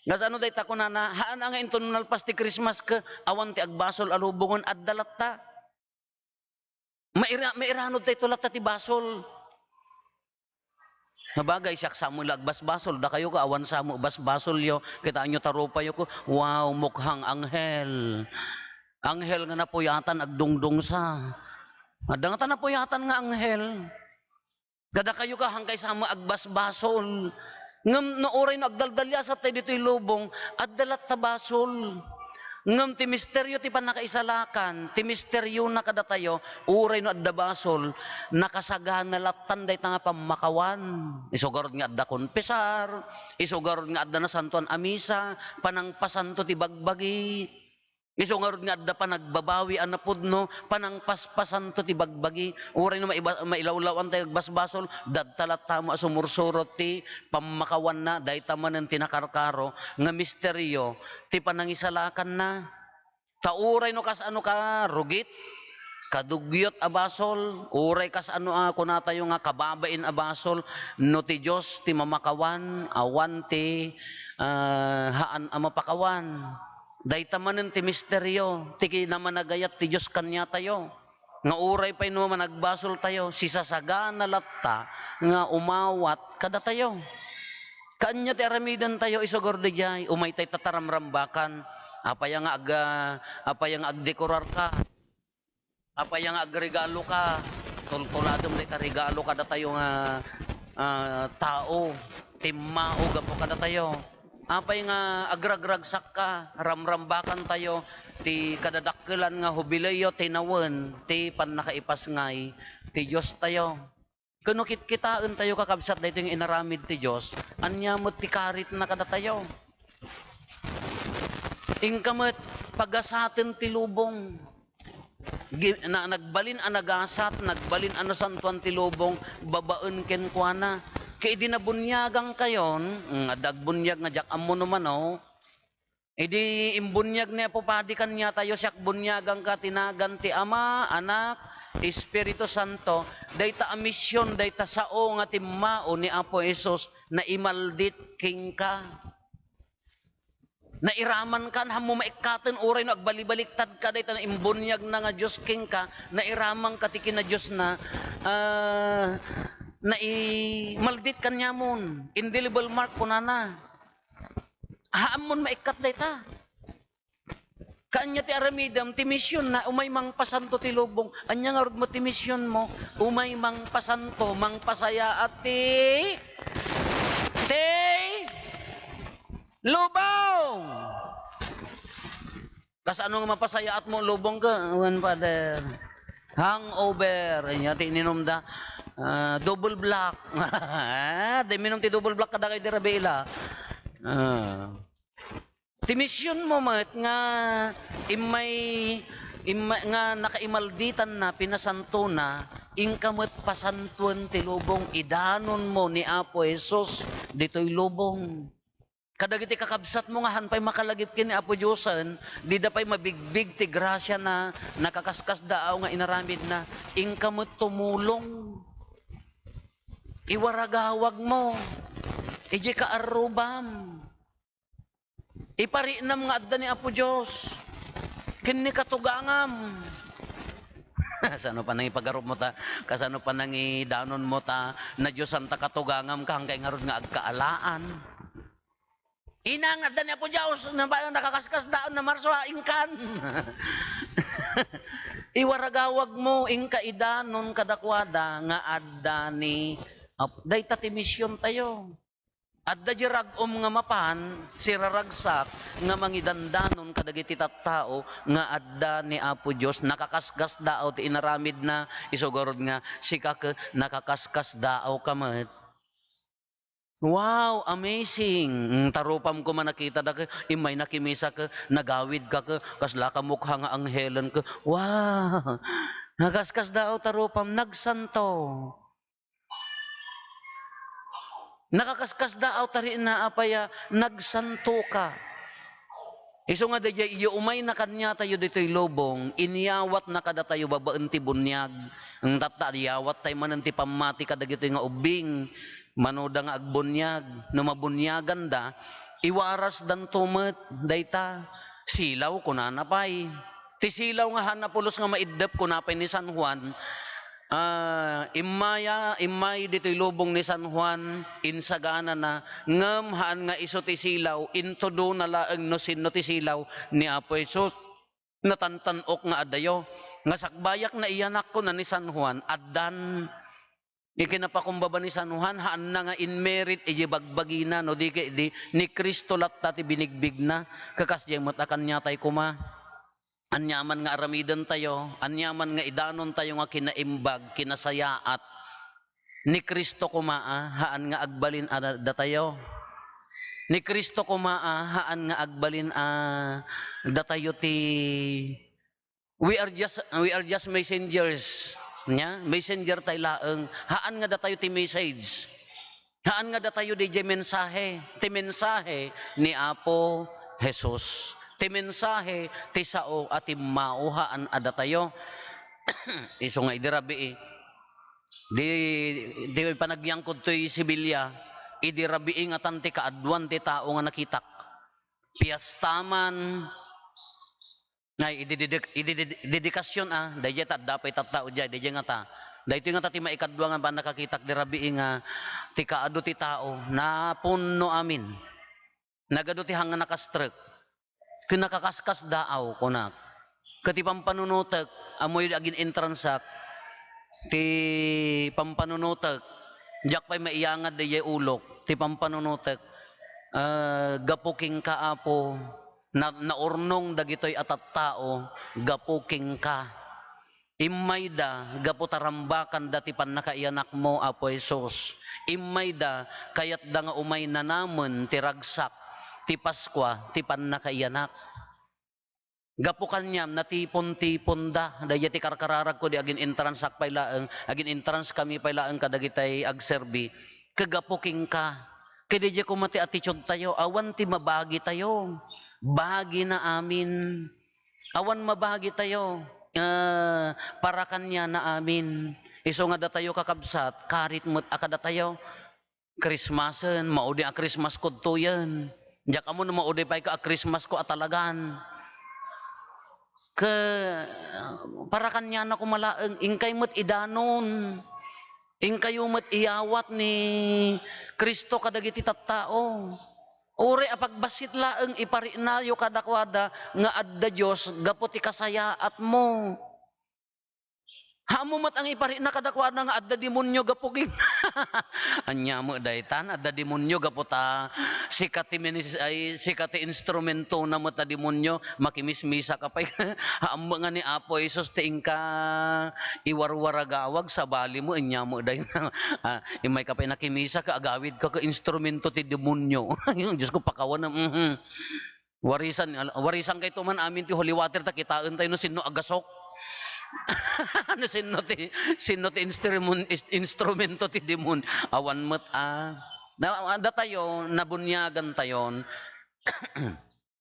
Kasano dayta kunana, haan a nga inton malpas ti Christmas ket awan ti agbasol a lubongen, adda latta. Maira-, mairanud ta ito latta ti basol. Sabagay, siak sa met la agbasbasol, dakayo ket awan sa met basbasolyo, kitaenyo ta rupayo ket, wow, mukhang anghel. Anghel nga napuyatan, agdungdungsa. Adda ngata napuyatan nga anghel. Kadakayo ket, hankay sa met agbasbasol. Ngem no uray no agdaldaliasat tayo ditoy lubong, adda latta basol. Ngem ti misterio ti pannakaisalakan, ti misteriona kadatayo, uray no adda basol, nakasagana lattan dayta nga pammakawan. Isu garud nga adda konfesar, isu garud nga adda nasantoan a misa, panangpasanto ti bagbagi. Isu ngarud nga adda panagbabawi a napudno, panangpaspasanto ti bagbagi. Uray no maiba-, mailawlawan tayo agbasbasol, dadta latta mo a sumursurot ti pammakawanna, dayta manen ti nakarkaro nga misterio ti panangisalakanna. Ta uray no kasano ka rugit, kadugyot a basol, uray kasano a kunatayo nga kababain a basol, no ti Dios ti mamakawan, awan ti, ah, haan a mapakawan. Dayta manen ti misterio ti kinamanagayat ti Dios kaniatayo. Nga uray pay no managbasoltayo, sisasagana latta nga umawat kadatayo. Kaanya ti aramidentayo, isugar daydiay, umay tay tataramrambakan. Apay nga ag-, apay nga agdekorarka? Apay nga agregaloka? Tultuladem dayta regalo kadatayo nga, ah, tao. Timmao gapu kadatayo. Apay nga agragragsakka? Ramrambakantayo ti kadadakkelan nga hubileyo ti nawen ti pannakaipasngay ti Diostayo. Ken no kitkitaentayo, kakabsat, daytoy nga inaramid ti Dios, ania met ti karitna kadatayo? Inka met pagasaten ti lubong. Gi-, na, nagbalin a nagasat, nagbalin a nasantoan ti lubong babaen kenkuana. Ket idi nabuniagankayon, mm, adda agbuniag nga diak ammo no mano, idi imbuniag ni Apo Padi kaniatayo, "Siak buniaganka ti nagan ti Ama, Anak, Espiritu Santo," dayta a mision, dayta sao nga timmao ni Apo Jesus, naimaldit kenka. Nairamanka, ammo maikkaten, uray no agbalibaliktadka dayta nga imbuniagna nga Dios kenka, nairamanka ti kinadiosna, ah, naimaldit kaniamon. Indelible mark, kunana. Haan mon maikkat dayta. Kaanya ti aramidem, ti misionna, umay mangpasanto ti lubong. Ania ngarud met ti misionmo? Umay mangpasanto, mangpasayaat ti, ti lubong. Kasano nga mapasayaatmo lubong ka? Wen, Father. Hangover. Ania ti ininumda? Ah, double black. Ah, di minum ti double black kadagiti rabii la. Ah. Ti misionmo met nga immay, immay, nga nakaimalditanna, pinasantona, inka met pasantoen ti lubong, idanonmo ni Apo Jesus ditoy lubong. Kadagiti kakabsatmo nga haan pay makalagip ken ni Apo Diosen, dida pay mabigbig ti grasiana, nakakaskasdaaw nga inaramidna, inka met tumulong. Iwaragawagmo idiay kaarrubam. Ipariknam nga adda ni Apo Dios ken ni katugangam. Kasano pa nangipagarupmo ta, kasano pa nangidanonmo ta, nadiosanta katugangam, haan kay ngarud nga agkaalaan. Ina nga adda ni Apo Dios, na-, nakakaskasdaaw, namarso, ha, inkan. Iwaragawagmo, inka idanon kadakuada nga adda ni Ap-, dayta ti misiontayo. Adda di rag-om nga mapan, siraragsak, nga mangidandanon kadagiti tattao nga adda ni Apo Dios. Nakakaskasdaaw ti inaramidna, isu garud nga, sika ket nakakaskasdaawka met. Wow, amazing! Mm, tarupam koma nakitadaka, immay nakimisaka, nagawidka, kaslaka mukha nga anghelen ka. Wow! Nakaskasdaaw tarupam, nagsanto. Nakakaskasdaaw ta rin na apaya, nagsantoka. Isu nga daydiay, idiay umayna kaniatayo ditoy lubong, inyawatna kadatayo babaen ti buniag. Ngem tatta, iyawattay manen ti pammati kadagitoy nga ubbing, manoda nga agbuniag. No mabuniaganda, iwarasdanto met dayta. Silaw, kunana pay. Ti silaw nga haan a pulos nga maiddep, kuna pay ni San Juan, ah, immaya, immay ditoy lubong ni San Juan, insaganana, ngem haan nga isu ti silaw, intudona laeng no sinno ti silaw ni Apo Jesus. Natantan-ok nga adayo, nga sakbayak naiyanak, kuna ni San Juan, addan. Iti kinapakumbaba ni San Juan, haanna nga inmerit iti bagbagina, no di ket di, ni Cristo latta ti binigbigna, kakasdiay met a kaniatay koma. Aniaman nga aramidentayo, aniaman nga idanontayo nga kinaimbag, kinasayaat, ni Cristo koma a, haan nga agbalin a da-, datayo. Ni Cristo koma a, haan nga agbalin a datayo ti We are just, we are just messengers. Nia? Messenger tay laeng. Haan nga datayo ti message. Haan nga datayo diay mensahe. Ti mensahe ni Apo Jesus. Ti mensahe ti sao a timmao, haan a datayo. Isu nga idi rabii. Di, di panagyangkod toy Sevilla. Idi rabii ngatan ti kaaduan ti tao nga nakitak. Piesta man, Ngay, idi dedik-, idi ded-, dedikasyon, ah, daydiay ta adda pay tattao diay, daydiay ngata. Daytoy ngata ti maikadua nga pannakakitak di rabii nga ti kaadu ti tao, napunno amin. Nagadu ti hang nga nakastrek. Ken nakakaskasdaaw, kunak. Ket ti pampanunotek, ammoyo di agin-entransak, ti pampanunotek, diak pay maiyangad daydiay ulok, ti pampanunotek, ah, gapu kenka, Apo, na-, naurnong dagitoy a tattao gapu kenka. Immayda gapu ta rambakanda ti pannakaiyanakmo, Apo Jesus. Immayda kayatda nga umay nanamen ti ragsak ti Paskua ti pannakaiyanak. Gapu kaniam, natipon-tiponda. Daydiay ti karkararagko di agin-entransak pay laeng, agin-entranskami pay laeng kadagitay agserbi. Ket gapu kenka. Ket daydiay koma ti attitude tayo, awan ti mabagi tayo. Bagina amin. Awan mabagi tayo. Ah, para kaniana amin. Isu nga datayo, kakabsat, karit met a kadatayo. Christmasen, maudi a Christmas ko ditoyen. Diak ammo no maudi pay ka a Christmas ko a talagan. Ke, para kaniana koma laeng, inkay met idanon. Inkayo met iyawat ni Cristo kadagiti tattao. Uray a pagbassit laeng ipariknayo kadakuada nga adda Dios gapu ti kasayaatmo. Ammo met nga iparikna kadakuada nga adda demonio gapu ken. Ania met daytan, adda demonio gapu ta sika ti minis-, ay, sika ti instrumentona met a demonio, makimismisa ka pay. Ammo nga ni Apo Jesus ti inka iwarwaragawag, sabali mo, ania met daytan. Ah, immay ka pay nakimisa ket agawid ka ket instrumento ti demonio. Dios ko, pakawan, mhm. Warisan, al-, warisan kayto man amin ti holy water ta kitaen tayo no sinno agasok. No sinno ti, sinno ti instrumen-, is-, instrumento ti demon. Awan met a. Na, datayo, nabuniagan tayon.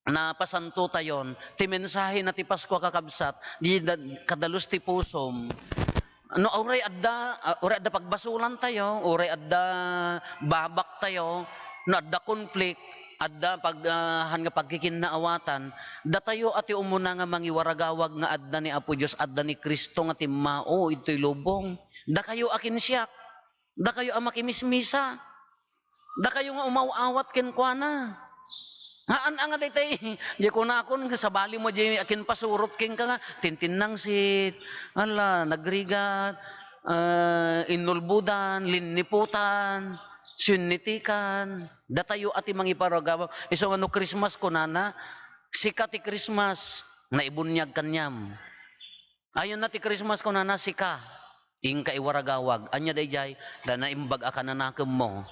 Napasanto tayon. Ti mensahe na ti Paskua, kakabsat, di da-, kadalus ti pusom. No, uray adda, ah, uray adda pagbasolan tayo, uray adda babak tayo, no adda conflict, adda pag-, ah, han nga pagkikinnaawatan, datayo a ti umuna nga mangiwaragawag nga adda ni Apo Dios, adda ni Cristo nga timmao itoy lubong. Dakayo a ken siak, dakayo a makimismisa. Dakayo nga umaw-awat kenkuana. Haan a nga daytay, di kunakon nga sabali mo di akin pasurot kenka nga tintinnangsit, ala, nagrigat, ah, innulbodan, linniputan, sinnitikan. Datayo a ti mangiparagawag. Isu nga no Christmas kunana, sika ti Christmas, naibuniag kaniam. Ayanna ti Christmas, kunana, sika, inka iwaragawag. Ania daydiay? Ta naimbag a kananakemmo.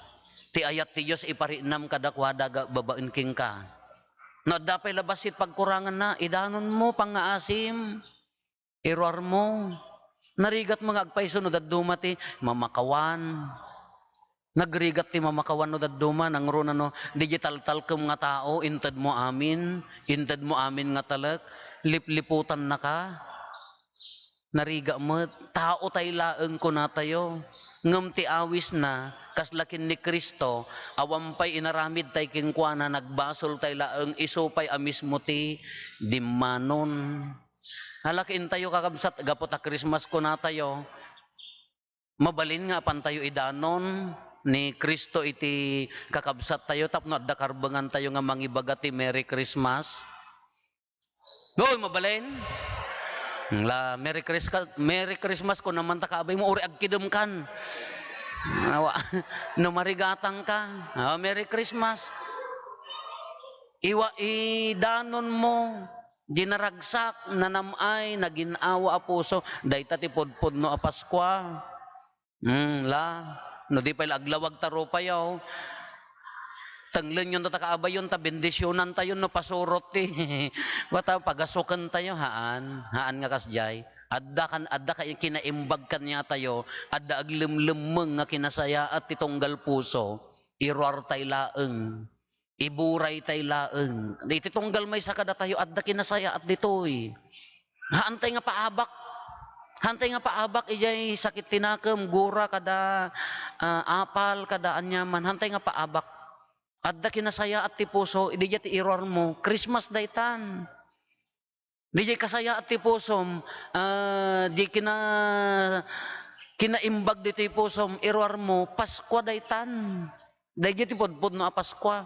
Ti ayat ti Dios ipariknam kadakuada ga-, babaen kenka. No adda pay la bassit pagkuranganna, idanonmo, pangngaasim, iruarmo. Narigatmo nga agpayso no dadduma ti mamakawan. Nagrigat ti mamakawan no dadduma, nangruna no, digital talkem nga tao, intedmo amin, intedmo amin nga talek, lipliputannaka. Narigat met, tao tay laeng kunatayo. Ngem ti awisna, kasla ken ni Cristo, awan pay inaramid tay kenkuana, nagbasol tay laeng, isu pay a mismo ti dimmanon. Ala ken tayo, kakabsat, gapu ta Christmas kunatayo, mabalin nga apantayo idanon ni Cristo iti kakabsattayo tapno adda karbengantayo nga mangibaga ti Merry Christmas? Doy, mabalin? La, Merry Christmas, Merry Christmas ko naman ta kaabay mo, uri agkidem kan. Awa, no marigatang ka, ah, Merry Christmas. Iwa, idanon mo. Di naragsak, nanam-ay, nagin-awa a puso, dayta ti pudpudno a Paskua. Hmm, la, no di pay la aglawag ta rupayo, tenglenyon ta kaabayon ta bendisyonantayon no pasurot ti, wata, pagasukentayo, haan, haan nga kasdiay. Adda kan, adda kay kinaimbag kaniatayo, adda aglemlemmeng nga kinasayaat ti tunggal puso, iruartay laeng. Iburay tay laeng. Iti tunggal maysa kadatayo, adda kinasayaat ditoy. Haantay nga paabak. Haantay nga paabak idiay sakit ti nakem, gura kada, ah, apal, kada aniaman. Haantay nga paabak. Adda kinasayaat ti puso, idi diay ti iruarmo, Christmas daytan. Diay kasayaat ti pusom, ah, diay kina-, kinaimbag ditoy pusom, iruarmo, Paskua daytan. Daydiay ti pudpudno a Paskua.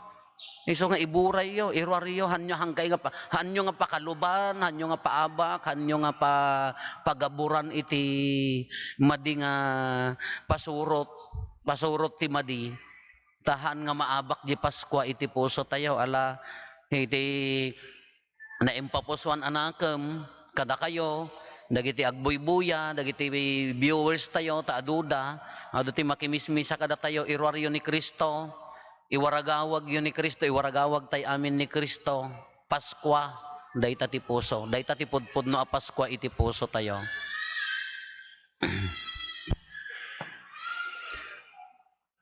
Isu nga iburayyo, iruaryo, hanyo hangkay nga pa-, hanyo nga pakaluban, hanyo nga paabak, hanyo nga pa-, pagaburan iti madi nga pasurot, pasurot ti madi. Ta haan nga maabak diay Paskua iti pusotayo, ala, iti naimpapusuan a nakem kadakayo, dagiti agbuybuya, dagiti viewers tayo, ta aduda, adu ti makimismisa kadatayo, iruaryo ni Cristo, iwaragawagyo ni Cristo, iwaragawag tay amin ni Cristo. Paskua, dayta ti puso, dayta ti pudpudno a Paskua iti puso tayo.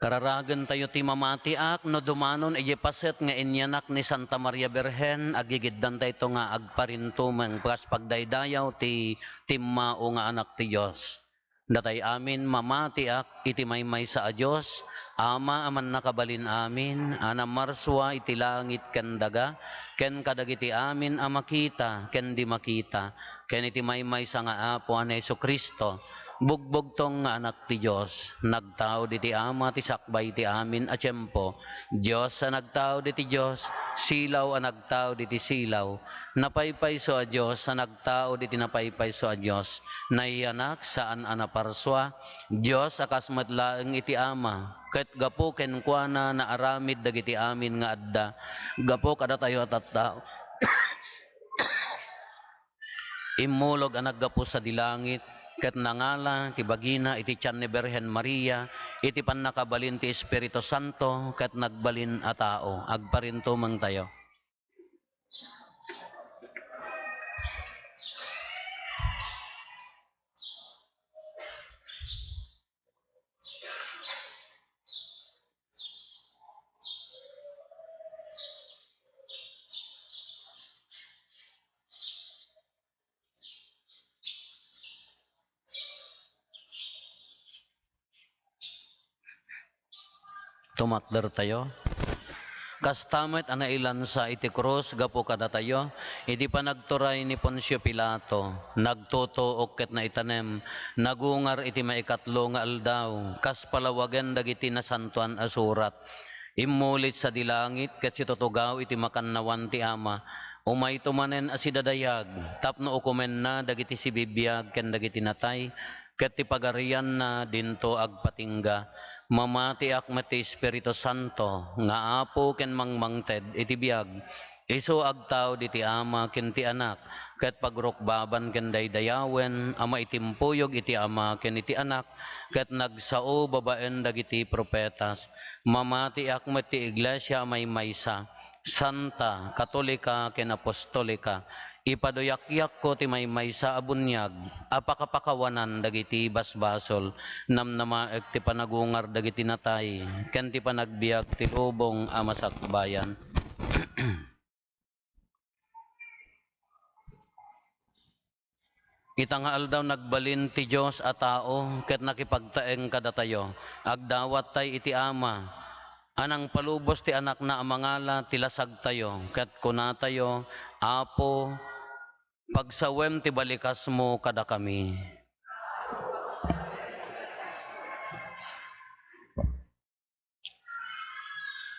Kararagentayo ti mamatiak no dumanon idiay paset nga inyanak ni Santa Maria Birhen, agigiddantayto nga agparintumeng kas pagdaydayaw ti timmao nga Anak ti Dios. Datay amin mamatiak iti maymaysa a Dios, Ama a mannakabalin amin, a namarsua iti langit ken daga, ken kadagiti amin a makita ken di makita, ken iti maymaysa nga Apo a ni Jesu-Cristo, bugbugtong nga Anak ti Dios, nagtaud iti Ama ti sakbay ti amin a tiempo, Dios a nagtaud iti Dios, silaw a nagtaud iti silaw, napaypayso a Dios a nagtaud iti napaypayso a Dios, nayanak saan a naparsua, Dios a kas met laeng iti Ama, ket gapu kenkuana naaramid dagiti amin nga adda gapu kadatayo a tattao. Immulog a naggapu sadi langit, ket nangala ti bagina iti tian ni Birhen Maria, iti pannakabalin ti Espiritu Santo, ket nagbalin a tao. Agparintumengtayo. Tumakdertayo. Kasta met a nailansa iti krus gapu kadatayo, idi panagturay ni Poncio Pilato, nagtutuok ket naitanem, nagungar iti maikatlo nga aldaw, kas palawagen dagiti Nasantoan a Surat. Immulit sadi langit ket situtugaw iti makannawan ti Ama. Umayto manen a sidadayag tapno ukomenna dagiti sibibiag ken dagiti natay, ket ti pagarianna dinto agpatingga. Mamatiak met ti Espiritu Santo nga Apo ken mangmangted iti biag. Isu agtaud iti Ama ken ti Anak, ket pagrukbaban ken daydayawen a maitimpuyog iti Ama ken iti Anak, ket nagsao babaen dagiti profetas. Mamatiak met ti Iglesia a maymaysa, santa, katolika, ken apostolika. Ipaduyakyakko ti maymaysa a buniag a pakapakawanan dagiti basbasol. Namnamaek ti panagungar dagiti natay ken ti panagbiag ti lubong a masakbayan. Ita nga aldaw, nagbalin ti Dios a tao ket nakipagtaeng kadatayo. Agdawattay iti Ama a nangpalubos ti Anakna a mangala ti lasagtayo, ket kunatayo, Apo, pagsawem ti balikasmo kadakami.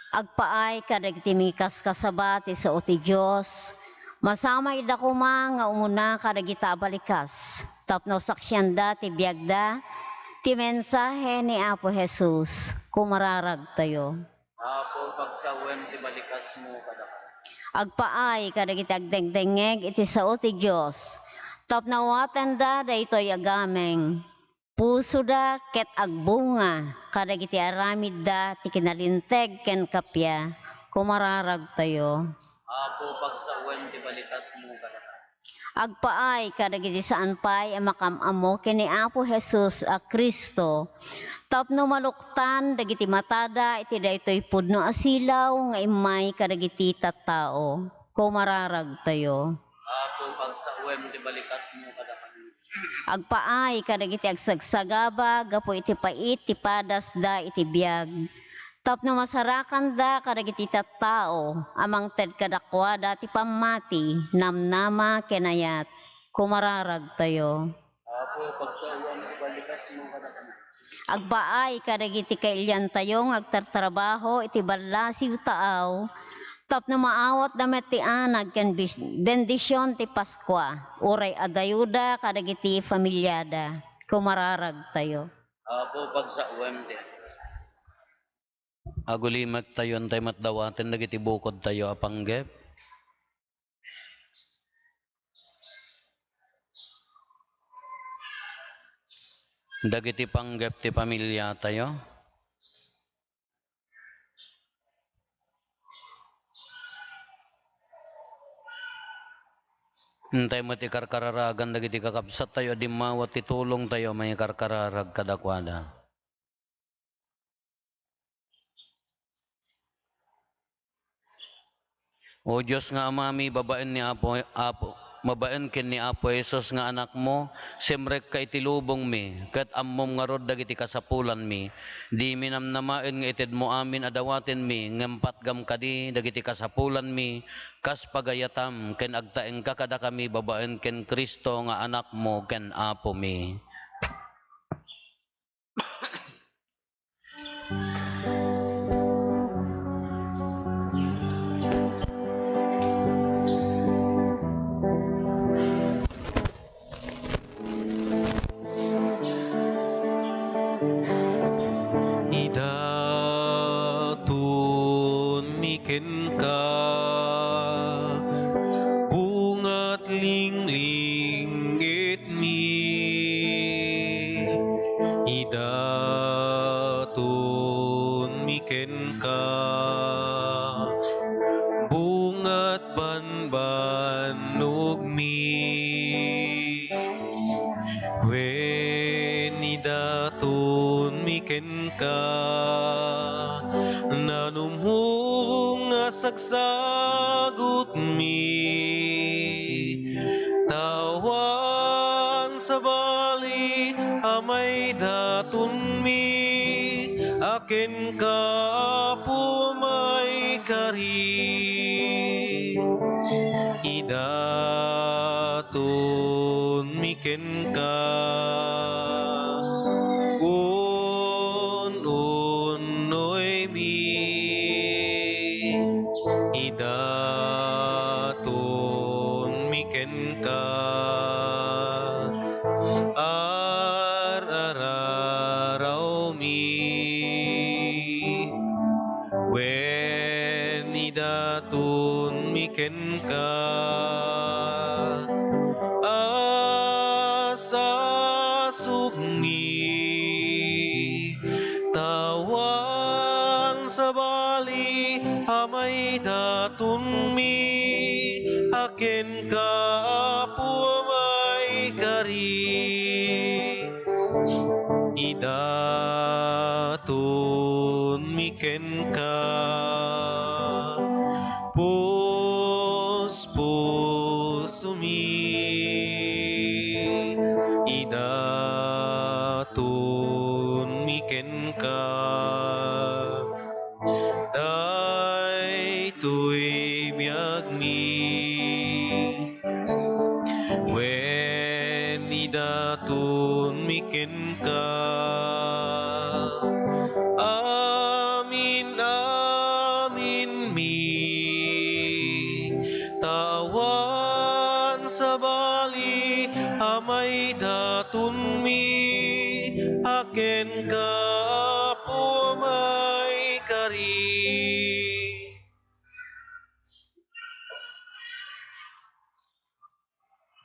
Agpaay kadagiti mikaskasaba ti sao ti Dios, masamayda koma nga umuna kadagita a balikas tapno saksianda ti biagda ti mensahe ni Apo Jesus. Kumararagtayo. Apo, pagsawem ti balikasmo kadakami. Agpaay kadagiti agdengdengngeg iti sao ti Dios tapno awatenda daytoy a gameng. Pusoda ket agbunga kadagiti aramidda ti kinalinteg ken kappia. Kumararagtayo. Apo, pagsawem ti balikasmo kadakami. Agpaay kadagiti saan pay a makam-ammo ken ni Apo Jesus a Cristo, tapno maluktan dagiti matada iti daytoy pudno a silaw nga immay kadagiti tattao. Kumararagtayo. Apo, pagsawem ti balikasmo kadakami. Agpaay kadagiti agsagsagaba gapu iti pait ti padasda iti biag, Tapno masarakanda kadagiti tattao a mangted kadakuada ti pammati, namnama, ken ayat, kumararagtayo. Apo, pagsaoam ti balikas mo kadakami. Agpaay kadagiti kailiantayo nga agtartrabaho iti ballasiw taaw, tapno maawatda met ti anag ken bis-, bendision ti Paskua, uray adayoda kadagiti familiada. Kumararagtayo. Apo, pagsaoam ti Agulimektayo, intay met dawaten dagiti bukodtayo a panggep. Dagiti panggep ti pamiliatayo. Intay met ikarkararagan dagiti kakabsattayo a dimmawa ti tulongtayo a mangikarkararag kadakuada. O Dios nga Amami, babaen ni Apo, Apo, babaen ken ni Apo Jesus nga Anakmo, simrekka iti lubongmi, ket ammom ngarud dagiti kasapulanmi. Dimi namnamaen nga itedmo amin a dawatenmi, ngem patgam kadi dagiti kasapulanmi, kas pagayatam, ken agtaengka kadakami babaen ken Cristo nga Anakmo ken Apomi. Idatonmi kenka, bungat linglinget mi, idatonmi kenka, bungat banbannog mi. Wen idatonmi kenka, nanumhong a sagsagut mi, ta awan sabali a maidatonmi a kenka, Apo, maikari. Idatonmi kenka, un-unnoymi. Idatonmi kenka, ar-ararawmi. Wen idatonmi kenka, asasukmi. Ta awan sabali a maidatonmi a kenka, Apo, maikari. Idatonmi kenka, puspusomi. Idatonmi kenka, daytoy biagmi. Wen idatonmi kenka, amin-aminmi. Ta awan sabali a maidatonmi a kenka, Apo, maikari.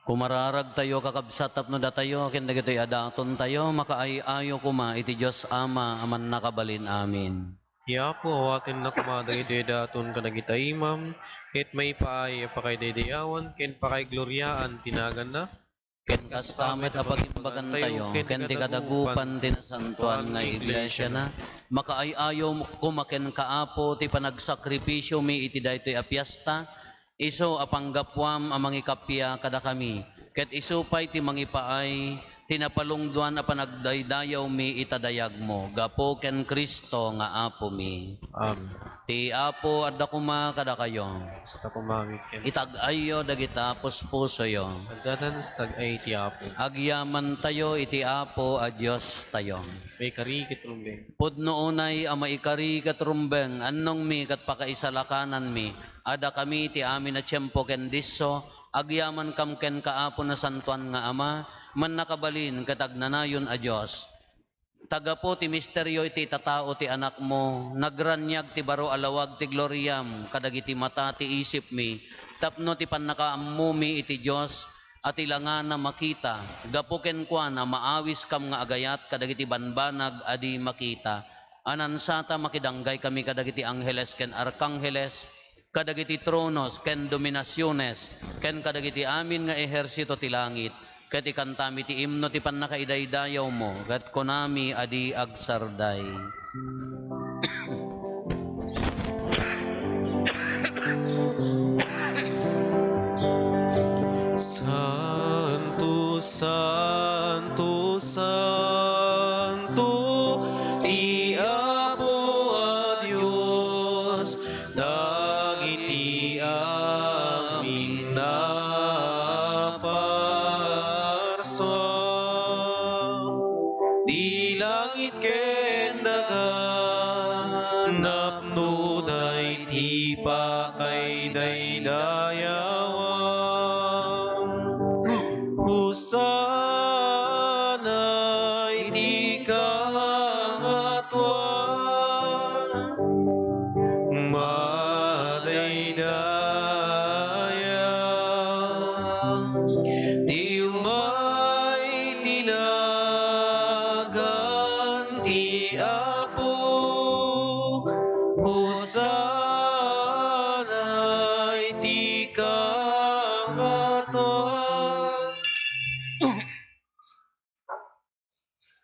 Kumararagtayo, kakabsat, tapno datayo ken dagitoy a datontayo makaay-ayo koma iti Dios Ama a Mannakabalin. Amin. Ti Apo awatenna koma dagitoy a daton kadagita imam, ket maipaay a pakaidaydayawan ken pakaigloriaan ti naganna. Ken kasta met a pagimbagantayo ken ti kadagupan ti nasantoan nga iglesiana, makaay-ayo koma kenka, Apo, ti panagsakripisiomi iti daytoy a fiesta, isu a panggapuam a mangikappia kadakami, ket isu pay ti mangipaay ti napalungduan a panagdaydayawmi ita dayagmo, gapu ken Cristo nga Apomi. Amen. Ti Apo adda koma kadakayo. Kasta koma ken. Itag-ayyo dagita puspusoyo. Adda ti tag-ay ti Apo. Agyamantayo iti Apo a Diostayo. Maikari ket rumbeng. Pudno unay a maikari ket rumbeng, annongmi ket pakaisalakananmi a dakami ti amin a tiempo ken disso, agyamankam kenka, Apo Nasantoan nga Ama, mannakabalin ket agnanayon a Dios. Ta gapu ti misterio iti itatao ti Anakmo, nagraniag ti baro a lawag ti gloriam kadagiti mata ti isipmi, tapno ti pannakaammomi iti Dios a ti langana makita. Gapu kenkuana, maawiskam nga agayat kadagiti banbanag a di makita. A nansata, makidanggay kami kadagiti angheles ken arkangheles, kadagiti tronos ken dominasiones, ken kadagiti amin nga ehersito ti langit, ket ikantami ti imno ti pannakaidaydayawmo, ket kunami a di agsarday. Santo, santo, santo, ti Apo a Dios, dagiti amin a parsua. Di langit ken daga, napnoda iti pakaidaydayawan. Hosanna iti kangatoan. Madaydayaw ti umay ti nagan ti Apo. Hosanna iti kangatoan.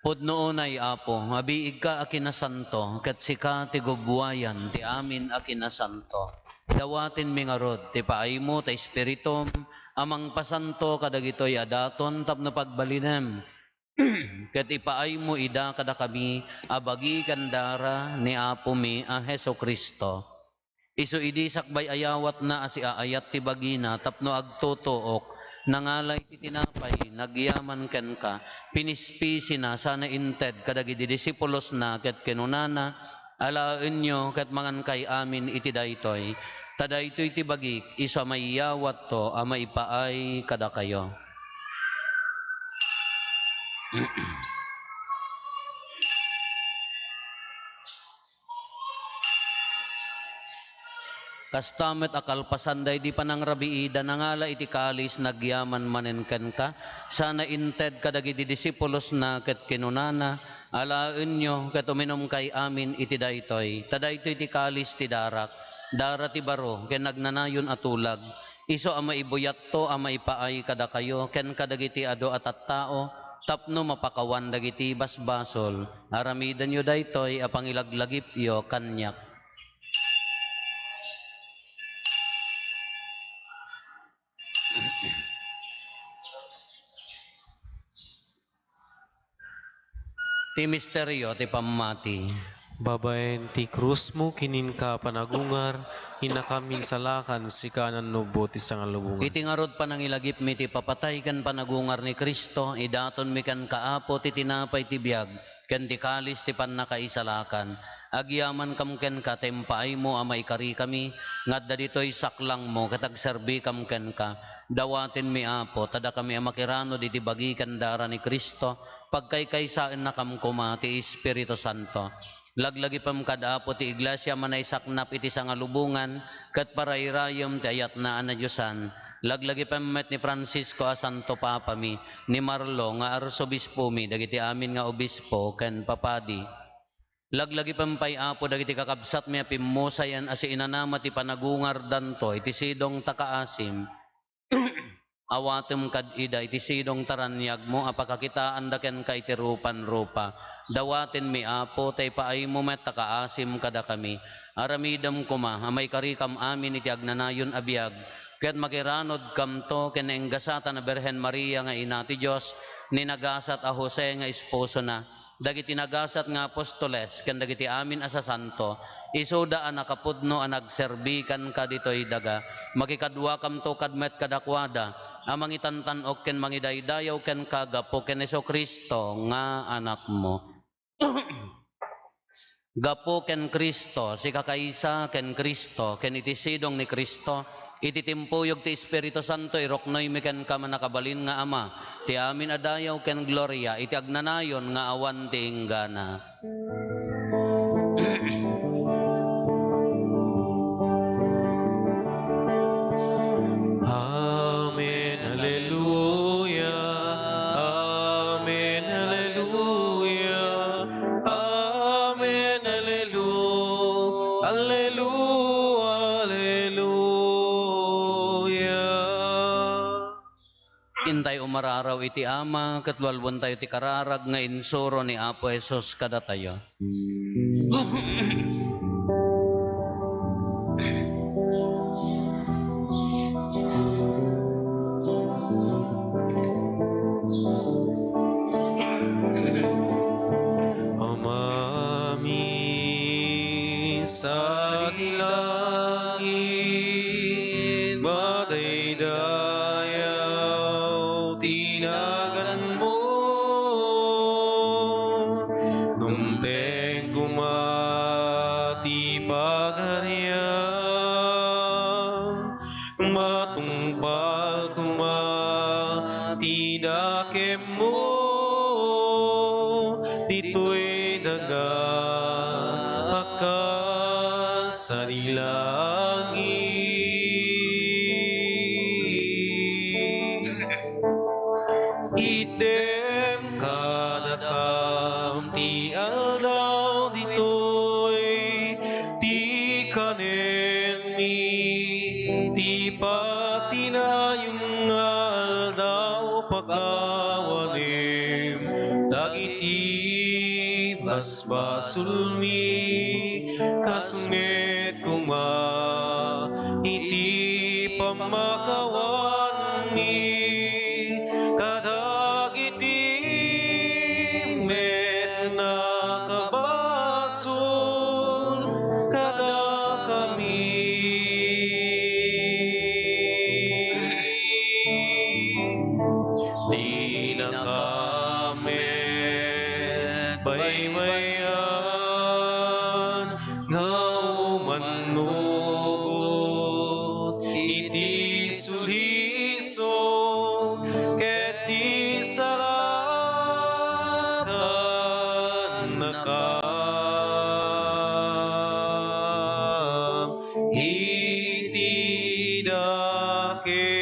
Pudno unay, Apo, abiigka a kinasanto, ket sika ti gubbuayan ti amin a kinasanto. Dawatenmi ngarud ti paaymo ta Espiritum a mangpasanto kadagitoy a daton tapno pagbalinem, ket ipaaymo ida kadakami a bagi ken dara ni Apomi a Jesu-Cristo. Isu idi sakbay ayawatna a siaayat ti bagina tapno agtutuok, nangala iti tinapay, nagyaman kenka, pinispisina sana inted kadagiti disipulosna ket kinunana, "Alaenyo ket mangankay amin iti daytoy, ta daytoy ti bagik, isu a maiyawatto a maipaay kadakayo." Kasta met a kalpasan daydi panangrabiida, nangala iti kalis, nagyaman manen kenka, sana inted kadagiti disipulosna ket kinunana, "Alaenyo ket uminumkay amin iti daytoy, ta daytoy ti kalis ti darak, dara ti baro ken agnanayon a tulag, isu a maibuyatto a maipaay kadakayo ken kadagiti adu a tattao, tapno mapakawan dagiti basbasol. Aramidenyo daytoy a pangilaglagipyo kaniak." Ti misterio ti pammati. Babaen ti krusmo ken inka panagungar, innakam insalakan, sika a nannubot ti sangalubongan. Iti ngarud panangilagipmi ti papatay ken panagungar ni Cristo, idatonmi kenka, Apo, ti tinapay ti biag ken ti kalis ti pannakaisalakan. Agyamankam kenka ta impaaymo a maikarikami nga adda ditoy saklangmo ket agserbikam kenka. Dawatenmi, Apo, ta dakami a makiranud iti bagi ken dara ni Cristo, pagkaykaysaennakam koma ti Espiritu Santo. Laglagipem kad Apo ti Iglesia a manaysaknap iti sangalubongan ket parairayem ti ayatna a nadiosan. Laglagipem met ni Francisco a Santo Papami, ni Marlo nga Arsobispomi, dagiti amin nga obispo ken papadi. Laglagipem pay, Apo, dagiti kakabsatmi a pimmusayan a siinanama ti panagungardanto iti sidong ta kaasim. Awatem kad ida iti sidong ta raniagmo a pakakitaanda kenka iti rupan-rupa. Dawatenmi, Apo, ta ipaaymo met ta kaasim kadakami. Aramidem koma a maikarikam amin iti agnanayon a biag Ket makiranudkamto ken nainggasatan a Birhen Maria nga Ina ti Dios, ni nagasat a Jose nga esposona, dagiti nagasat nga apostoles, ken dagiti amin a sasanto, isuda a nakapudno a nagserbi kenka ditoy daga. Makikaduakamto kad met kadakuada, a mangitantan-ok ken mangidaydayaw kenka gapu ken Jesu-Cristo nga Anakmo. Gapu ken Cristo, sikakaysa ken Cristo, ken iti sidong ni Cristo, iti timpuyog ti Espiritu Santo, iruknoymi kenka, mannakabalin nga Ama, ti amin a dayaw ken gloria iti agnanayon nga awan ti inggana. Amen. Alleluia. Amen. Alleluia. Amen. Allelu-, allelu-, alleluia. Intay umararaw iti Ama, ket lualbontayo ti kararag nga insuro ni Apo Jesus kadatayo. Amami, sadi langit, madaydayaw ti naganmo. Dumteng koma ti pagariam, matungpal koma ti dakemmo ditoy daga a kas sadi langit. Itdem kadakam ti aldaw ditoy, ti kanenmi, ti patinayon nga aldaw pakawanem, dagiti basbasolmi, kas met koma iti pammakawanmi kadagiti met nakabasol kadakami. Dinaka met baybay-an nga umannugot iti sulisog ket isalakannakam iti dakes.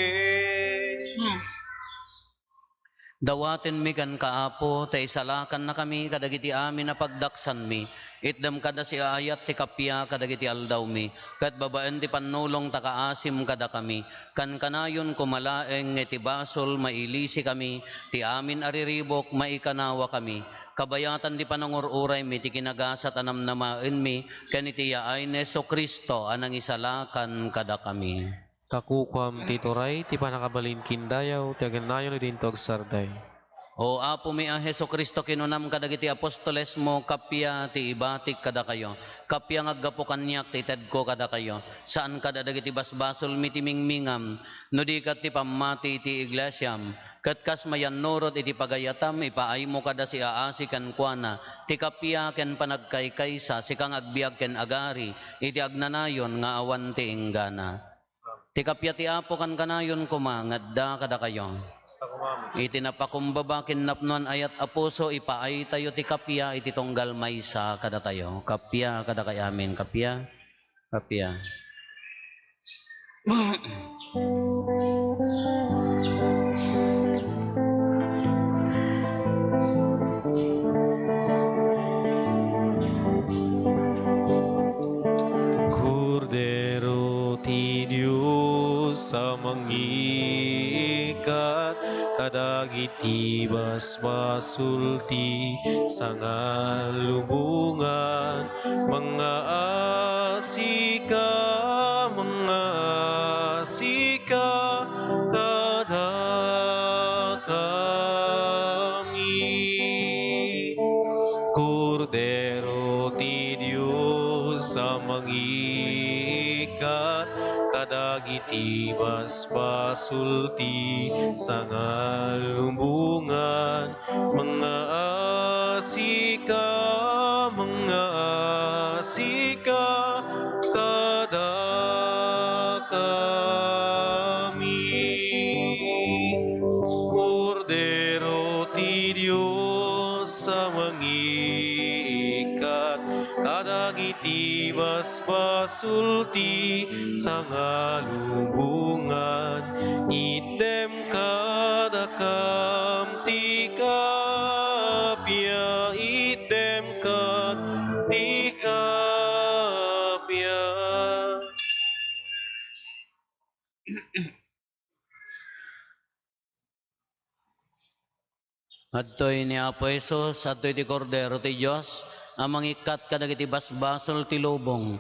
Dawatenmi kenka, Apo, ta isalakannakami kadagiti amin a pagdaksanmi. Itdem kada siaayat ti kappia kadagiti aldawmi, ket babaen ti pannulong ta kaasim kadakami. Kankanayon koma laeng nga iti basol, mailisikami, ti amin a riribuk, maikanawakami. Kabayatan ti panangur-uraymi ti kinagasat a namnamaenmi, ken iti yaay ni Jesu-Cristo a nangisalakan kadakami. Ta kukuam ti turay, ti pannakabalin ken dayaw, ti agnanayon idinto agsardeng. O Apomi a Jesu-Cristo, kinunam kadagiti apostolesmo, kappia ti ibatik kadakayo, kappia nga aggapu kaniak ti itedko kadakayo. Saan kada dagiti basbasolmi ti mingmingam, no di ket ti pammati iti iglesiam, ket kas mayannurot iti pagayatam, ipaaymo kada siaasi kenkuana ti kappia ken panagkaykaysa, sika nga agbiag ken agari iti agnanayon nga awan ti inggana. Ti kappia ti Apo kankanayon koma nga adda kadakayo. Iti napakumbaba ken napnoan ayat a puso, ipaaytayo ti kappia iti tunggal maysa kadatayo. Kappia kadakay amin, kappia. Kappia. Kordero ti Dios a mangika kadagiti basbasol ti sangalubongan. Mangngaasika, mangngaasika kadakami. Kordero ti Dios a mangiikkat kadagiti basbasol ti sangalubongan. Mangngaasika, mangngaasika kadakami. Kordero ti Dios a mangiikkat kadagiti basbasol ti sangalubongan. Itdem kadakam ti kappia, itdem kad ti kappia. Adtoy ni Apo Jesus, adtoy ti Kordero ti Dios a mangikkat kadagiti basbasol ti lubong.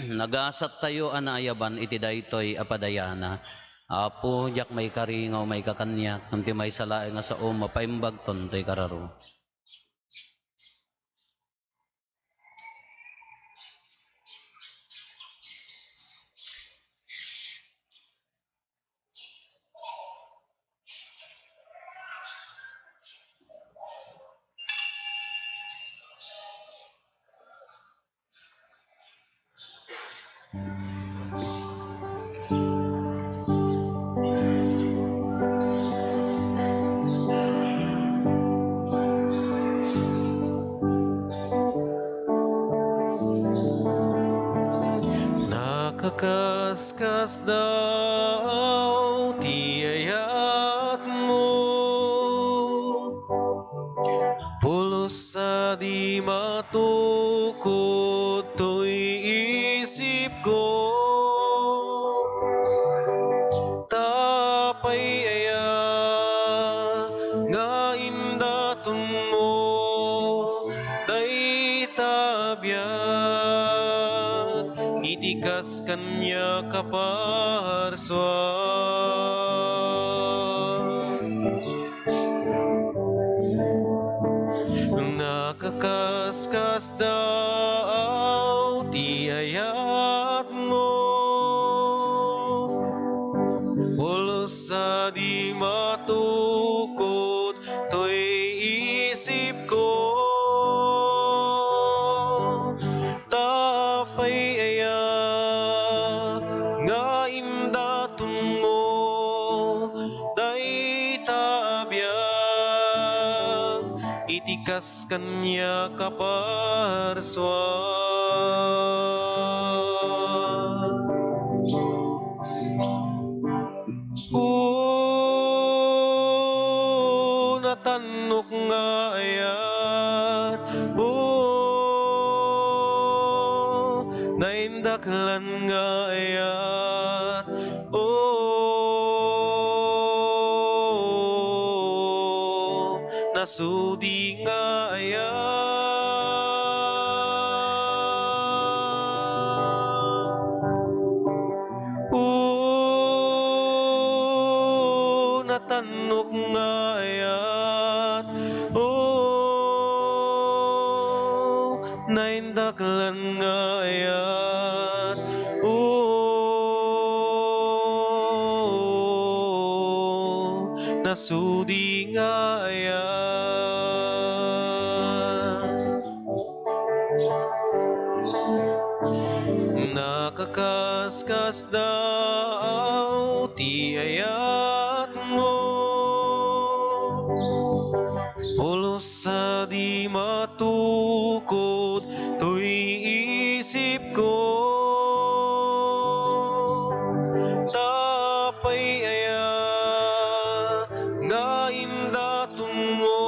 Nagasattayo a naayaban iti daytoy a padayana. Apo, diak maikari nga umayka kaniak, ngem ti maysa laeng a sao mapaimbagton toy kararo. Nakakaskasdaaw ti ayatmo. Pulos a di matukod toy isipko. Ta apay aya nga indatonmo dayta a biag iti kas kaniak a parsua? Nakakaskasdaaw ti ayatmo, pulos a di matukod toy isipko. Ta apay aya nga indatonmo dayta a biag iti kas kaniak a parsua? O natannok nga ayat, o naindaklan nga ayat, o nasudi nga ayat. O natannok nga ayat, o naindaklan nga ayat, o nasudi nga ayat. Nakakaskasdaaw ti ayatmo, pulos a di matukod toy isipko. Ta apay aya nga indatonmo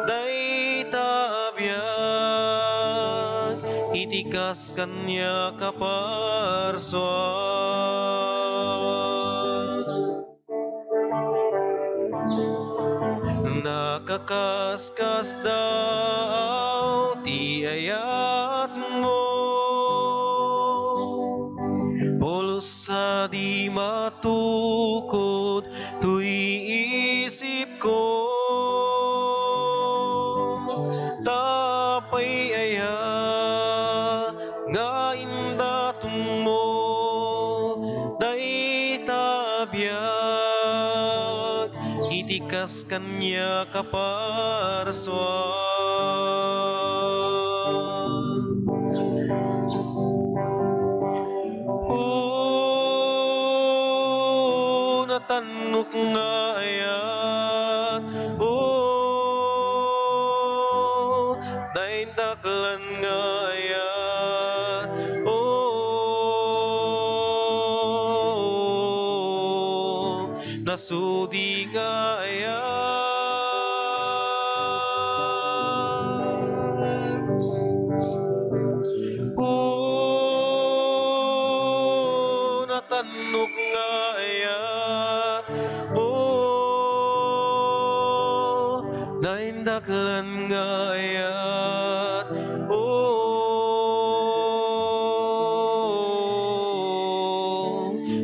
dayta a biag iti kas kaniak a parsua? Nakaskasdaaw ti ayatmo, pulos a di matukod toy isipko. Ta apay aya nga indatongmo dayta a biag iti kas kaniak a parsua. O natannok nga ayat, o naindaklan nga ayat, o nasudi nga ayat. O natannok nga ayat, o naindaklan nga ayat, o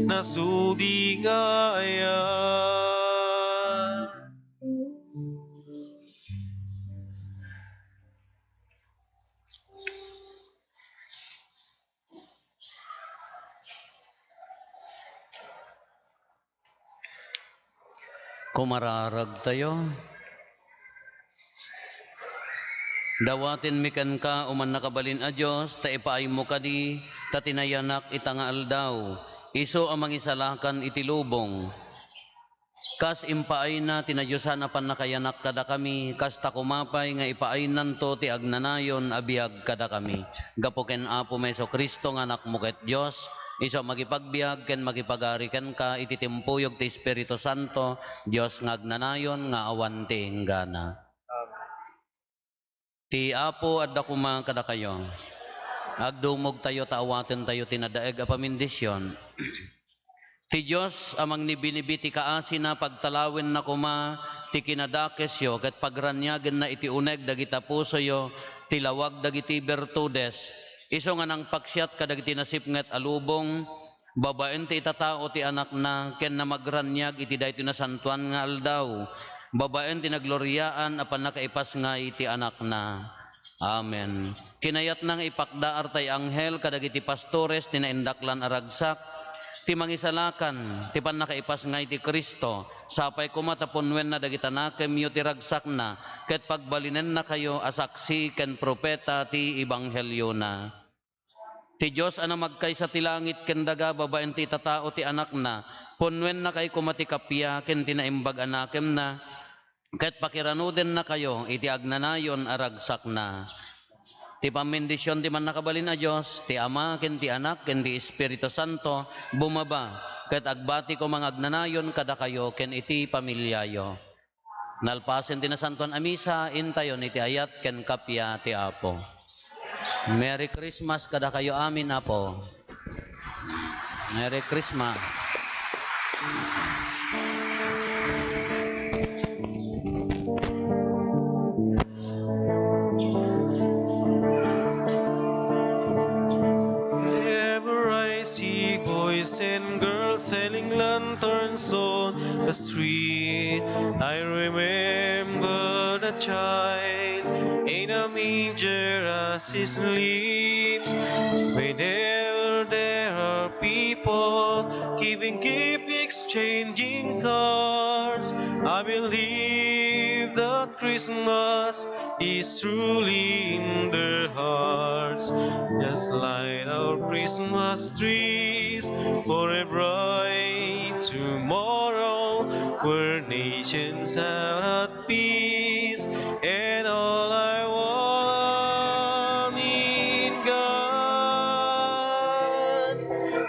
nasudi nga ayat. Kumararagtayo. Dawatenmi kenka, O Mannakabalin a Dios, ta ipaaymo kadi ta ti nayanak ita nga aldaw, isu a mangisalakan iti lubong. Kas impaayna ti nadiosan a pannakayanak kadakami, kasta koma pay nga ipaaynanto ti agnanayon a biag kadakami. Gapu ken Apomi Jesu-Cristo nga Anakmo ket Dios, isu a makipagbiag ken makipagari kenka iti timpuyog ti Espiritu Santo, Dios nga agnanayon nga awan ti inggana. Amen. Ti Apo adda koma kadakayo. Agdumogtayo ta awatentayo ti nadaeg a pamindisyon. Ti Dios a mangnibinibi ti kaasina, pagtalawenna koma ti kinadakesyo ket pagraniagenna iti uneg dagita pusoyo ti lawag dagiti bertudes, isu nga nangpaksiat kadagiti nasipnget a lubong, babaen ti itatao ti Anakna ken namagraniag iti daytoy nasantoan nga aldaw, babaen ti nagloriaan a pannakaipasngay ti Anakna. Amen. Kinayatna nga ipakdaar tay anghel kadagiti pastores ti naindaklan a ragsak, ti mangisalakan ti pannakaipasngay ti Cristo. Sapay koma ta punnuenna dagita nakemyo ti ragsakna, ket pagbalinennakayo a saksi ken profeta ti ebangheliona. Ti Dios a namagkaysa ti langit ken daga babaen ti itatao ti Anakna, punnuennakay koma ti kappia ken ti naimbag a nakemna, ket pakiranudennakayo iti agnanayon a ragsakna. Ti pammindision ti Mannakabalin a Dios, ti Ama, ken ti Anak, ken ti Espiritu Santo, bumaba, ket agbati koma nga agnanayon kadakayo ken iti familiayo. Nalpasen ti Nasantoan a Misa, intayon iti ayat ken kappia ti Apo. Merry Christmas kadakayo amin, Apo. Merry Christmas. Wherever I see boys and girls selling lanterns on the street, I remember the child in a manger as he sleeps. Whenever there are people giving gift, exchanging cards, I believe that Christmas is truly in their hearts. Let's light our Christmas trees for a bright tomorrow, where nations are at peace, and all I want in God.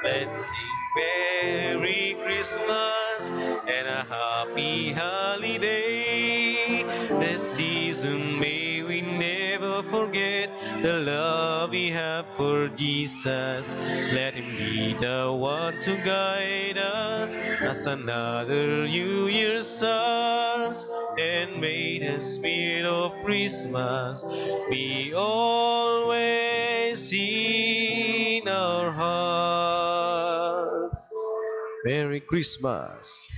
Let's sing Merry Christmas and a Happy Holiday. This season may we never forget the love we have for Jesus. Let him be the one to guide us as another New Year starts. And may the spirit of Christmas be always in our hearts. Merry Christmas.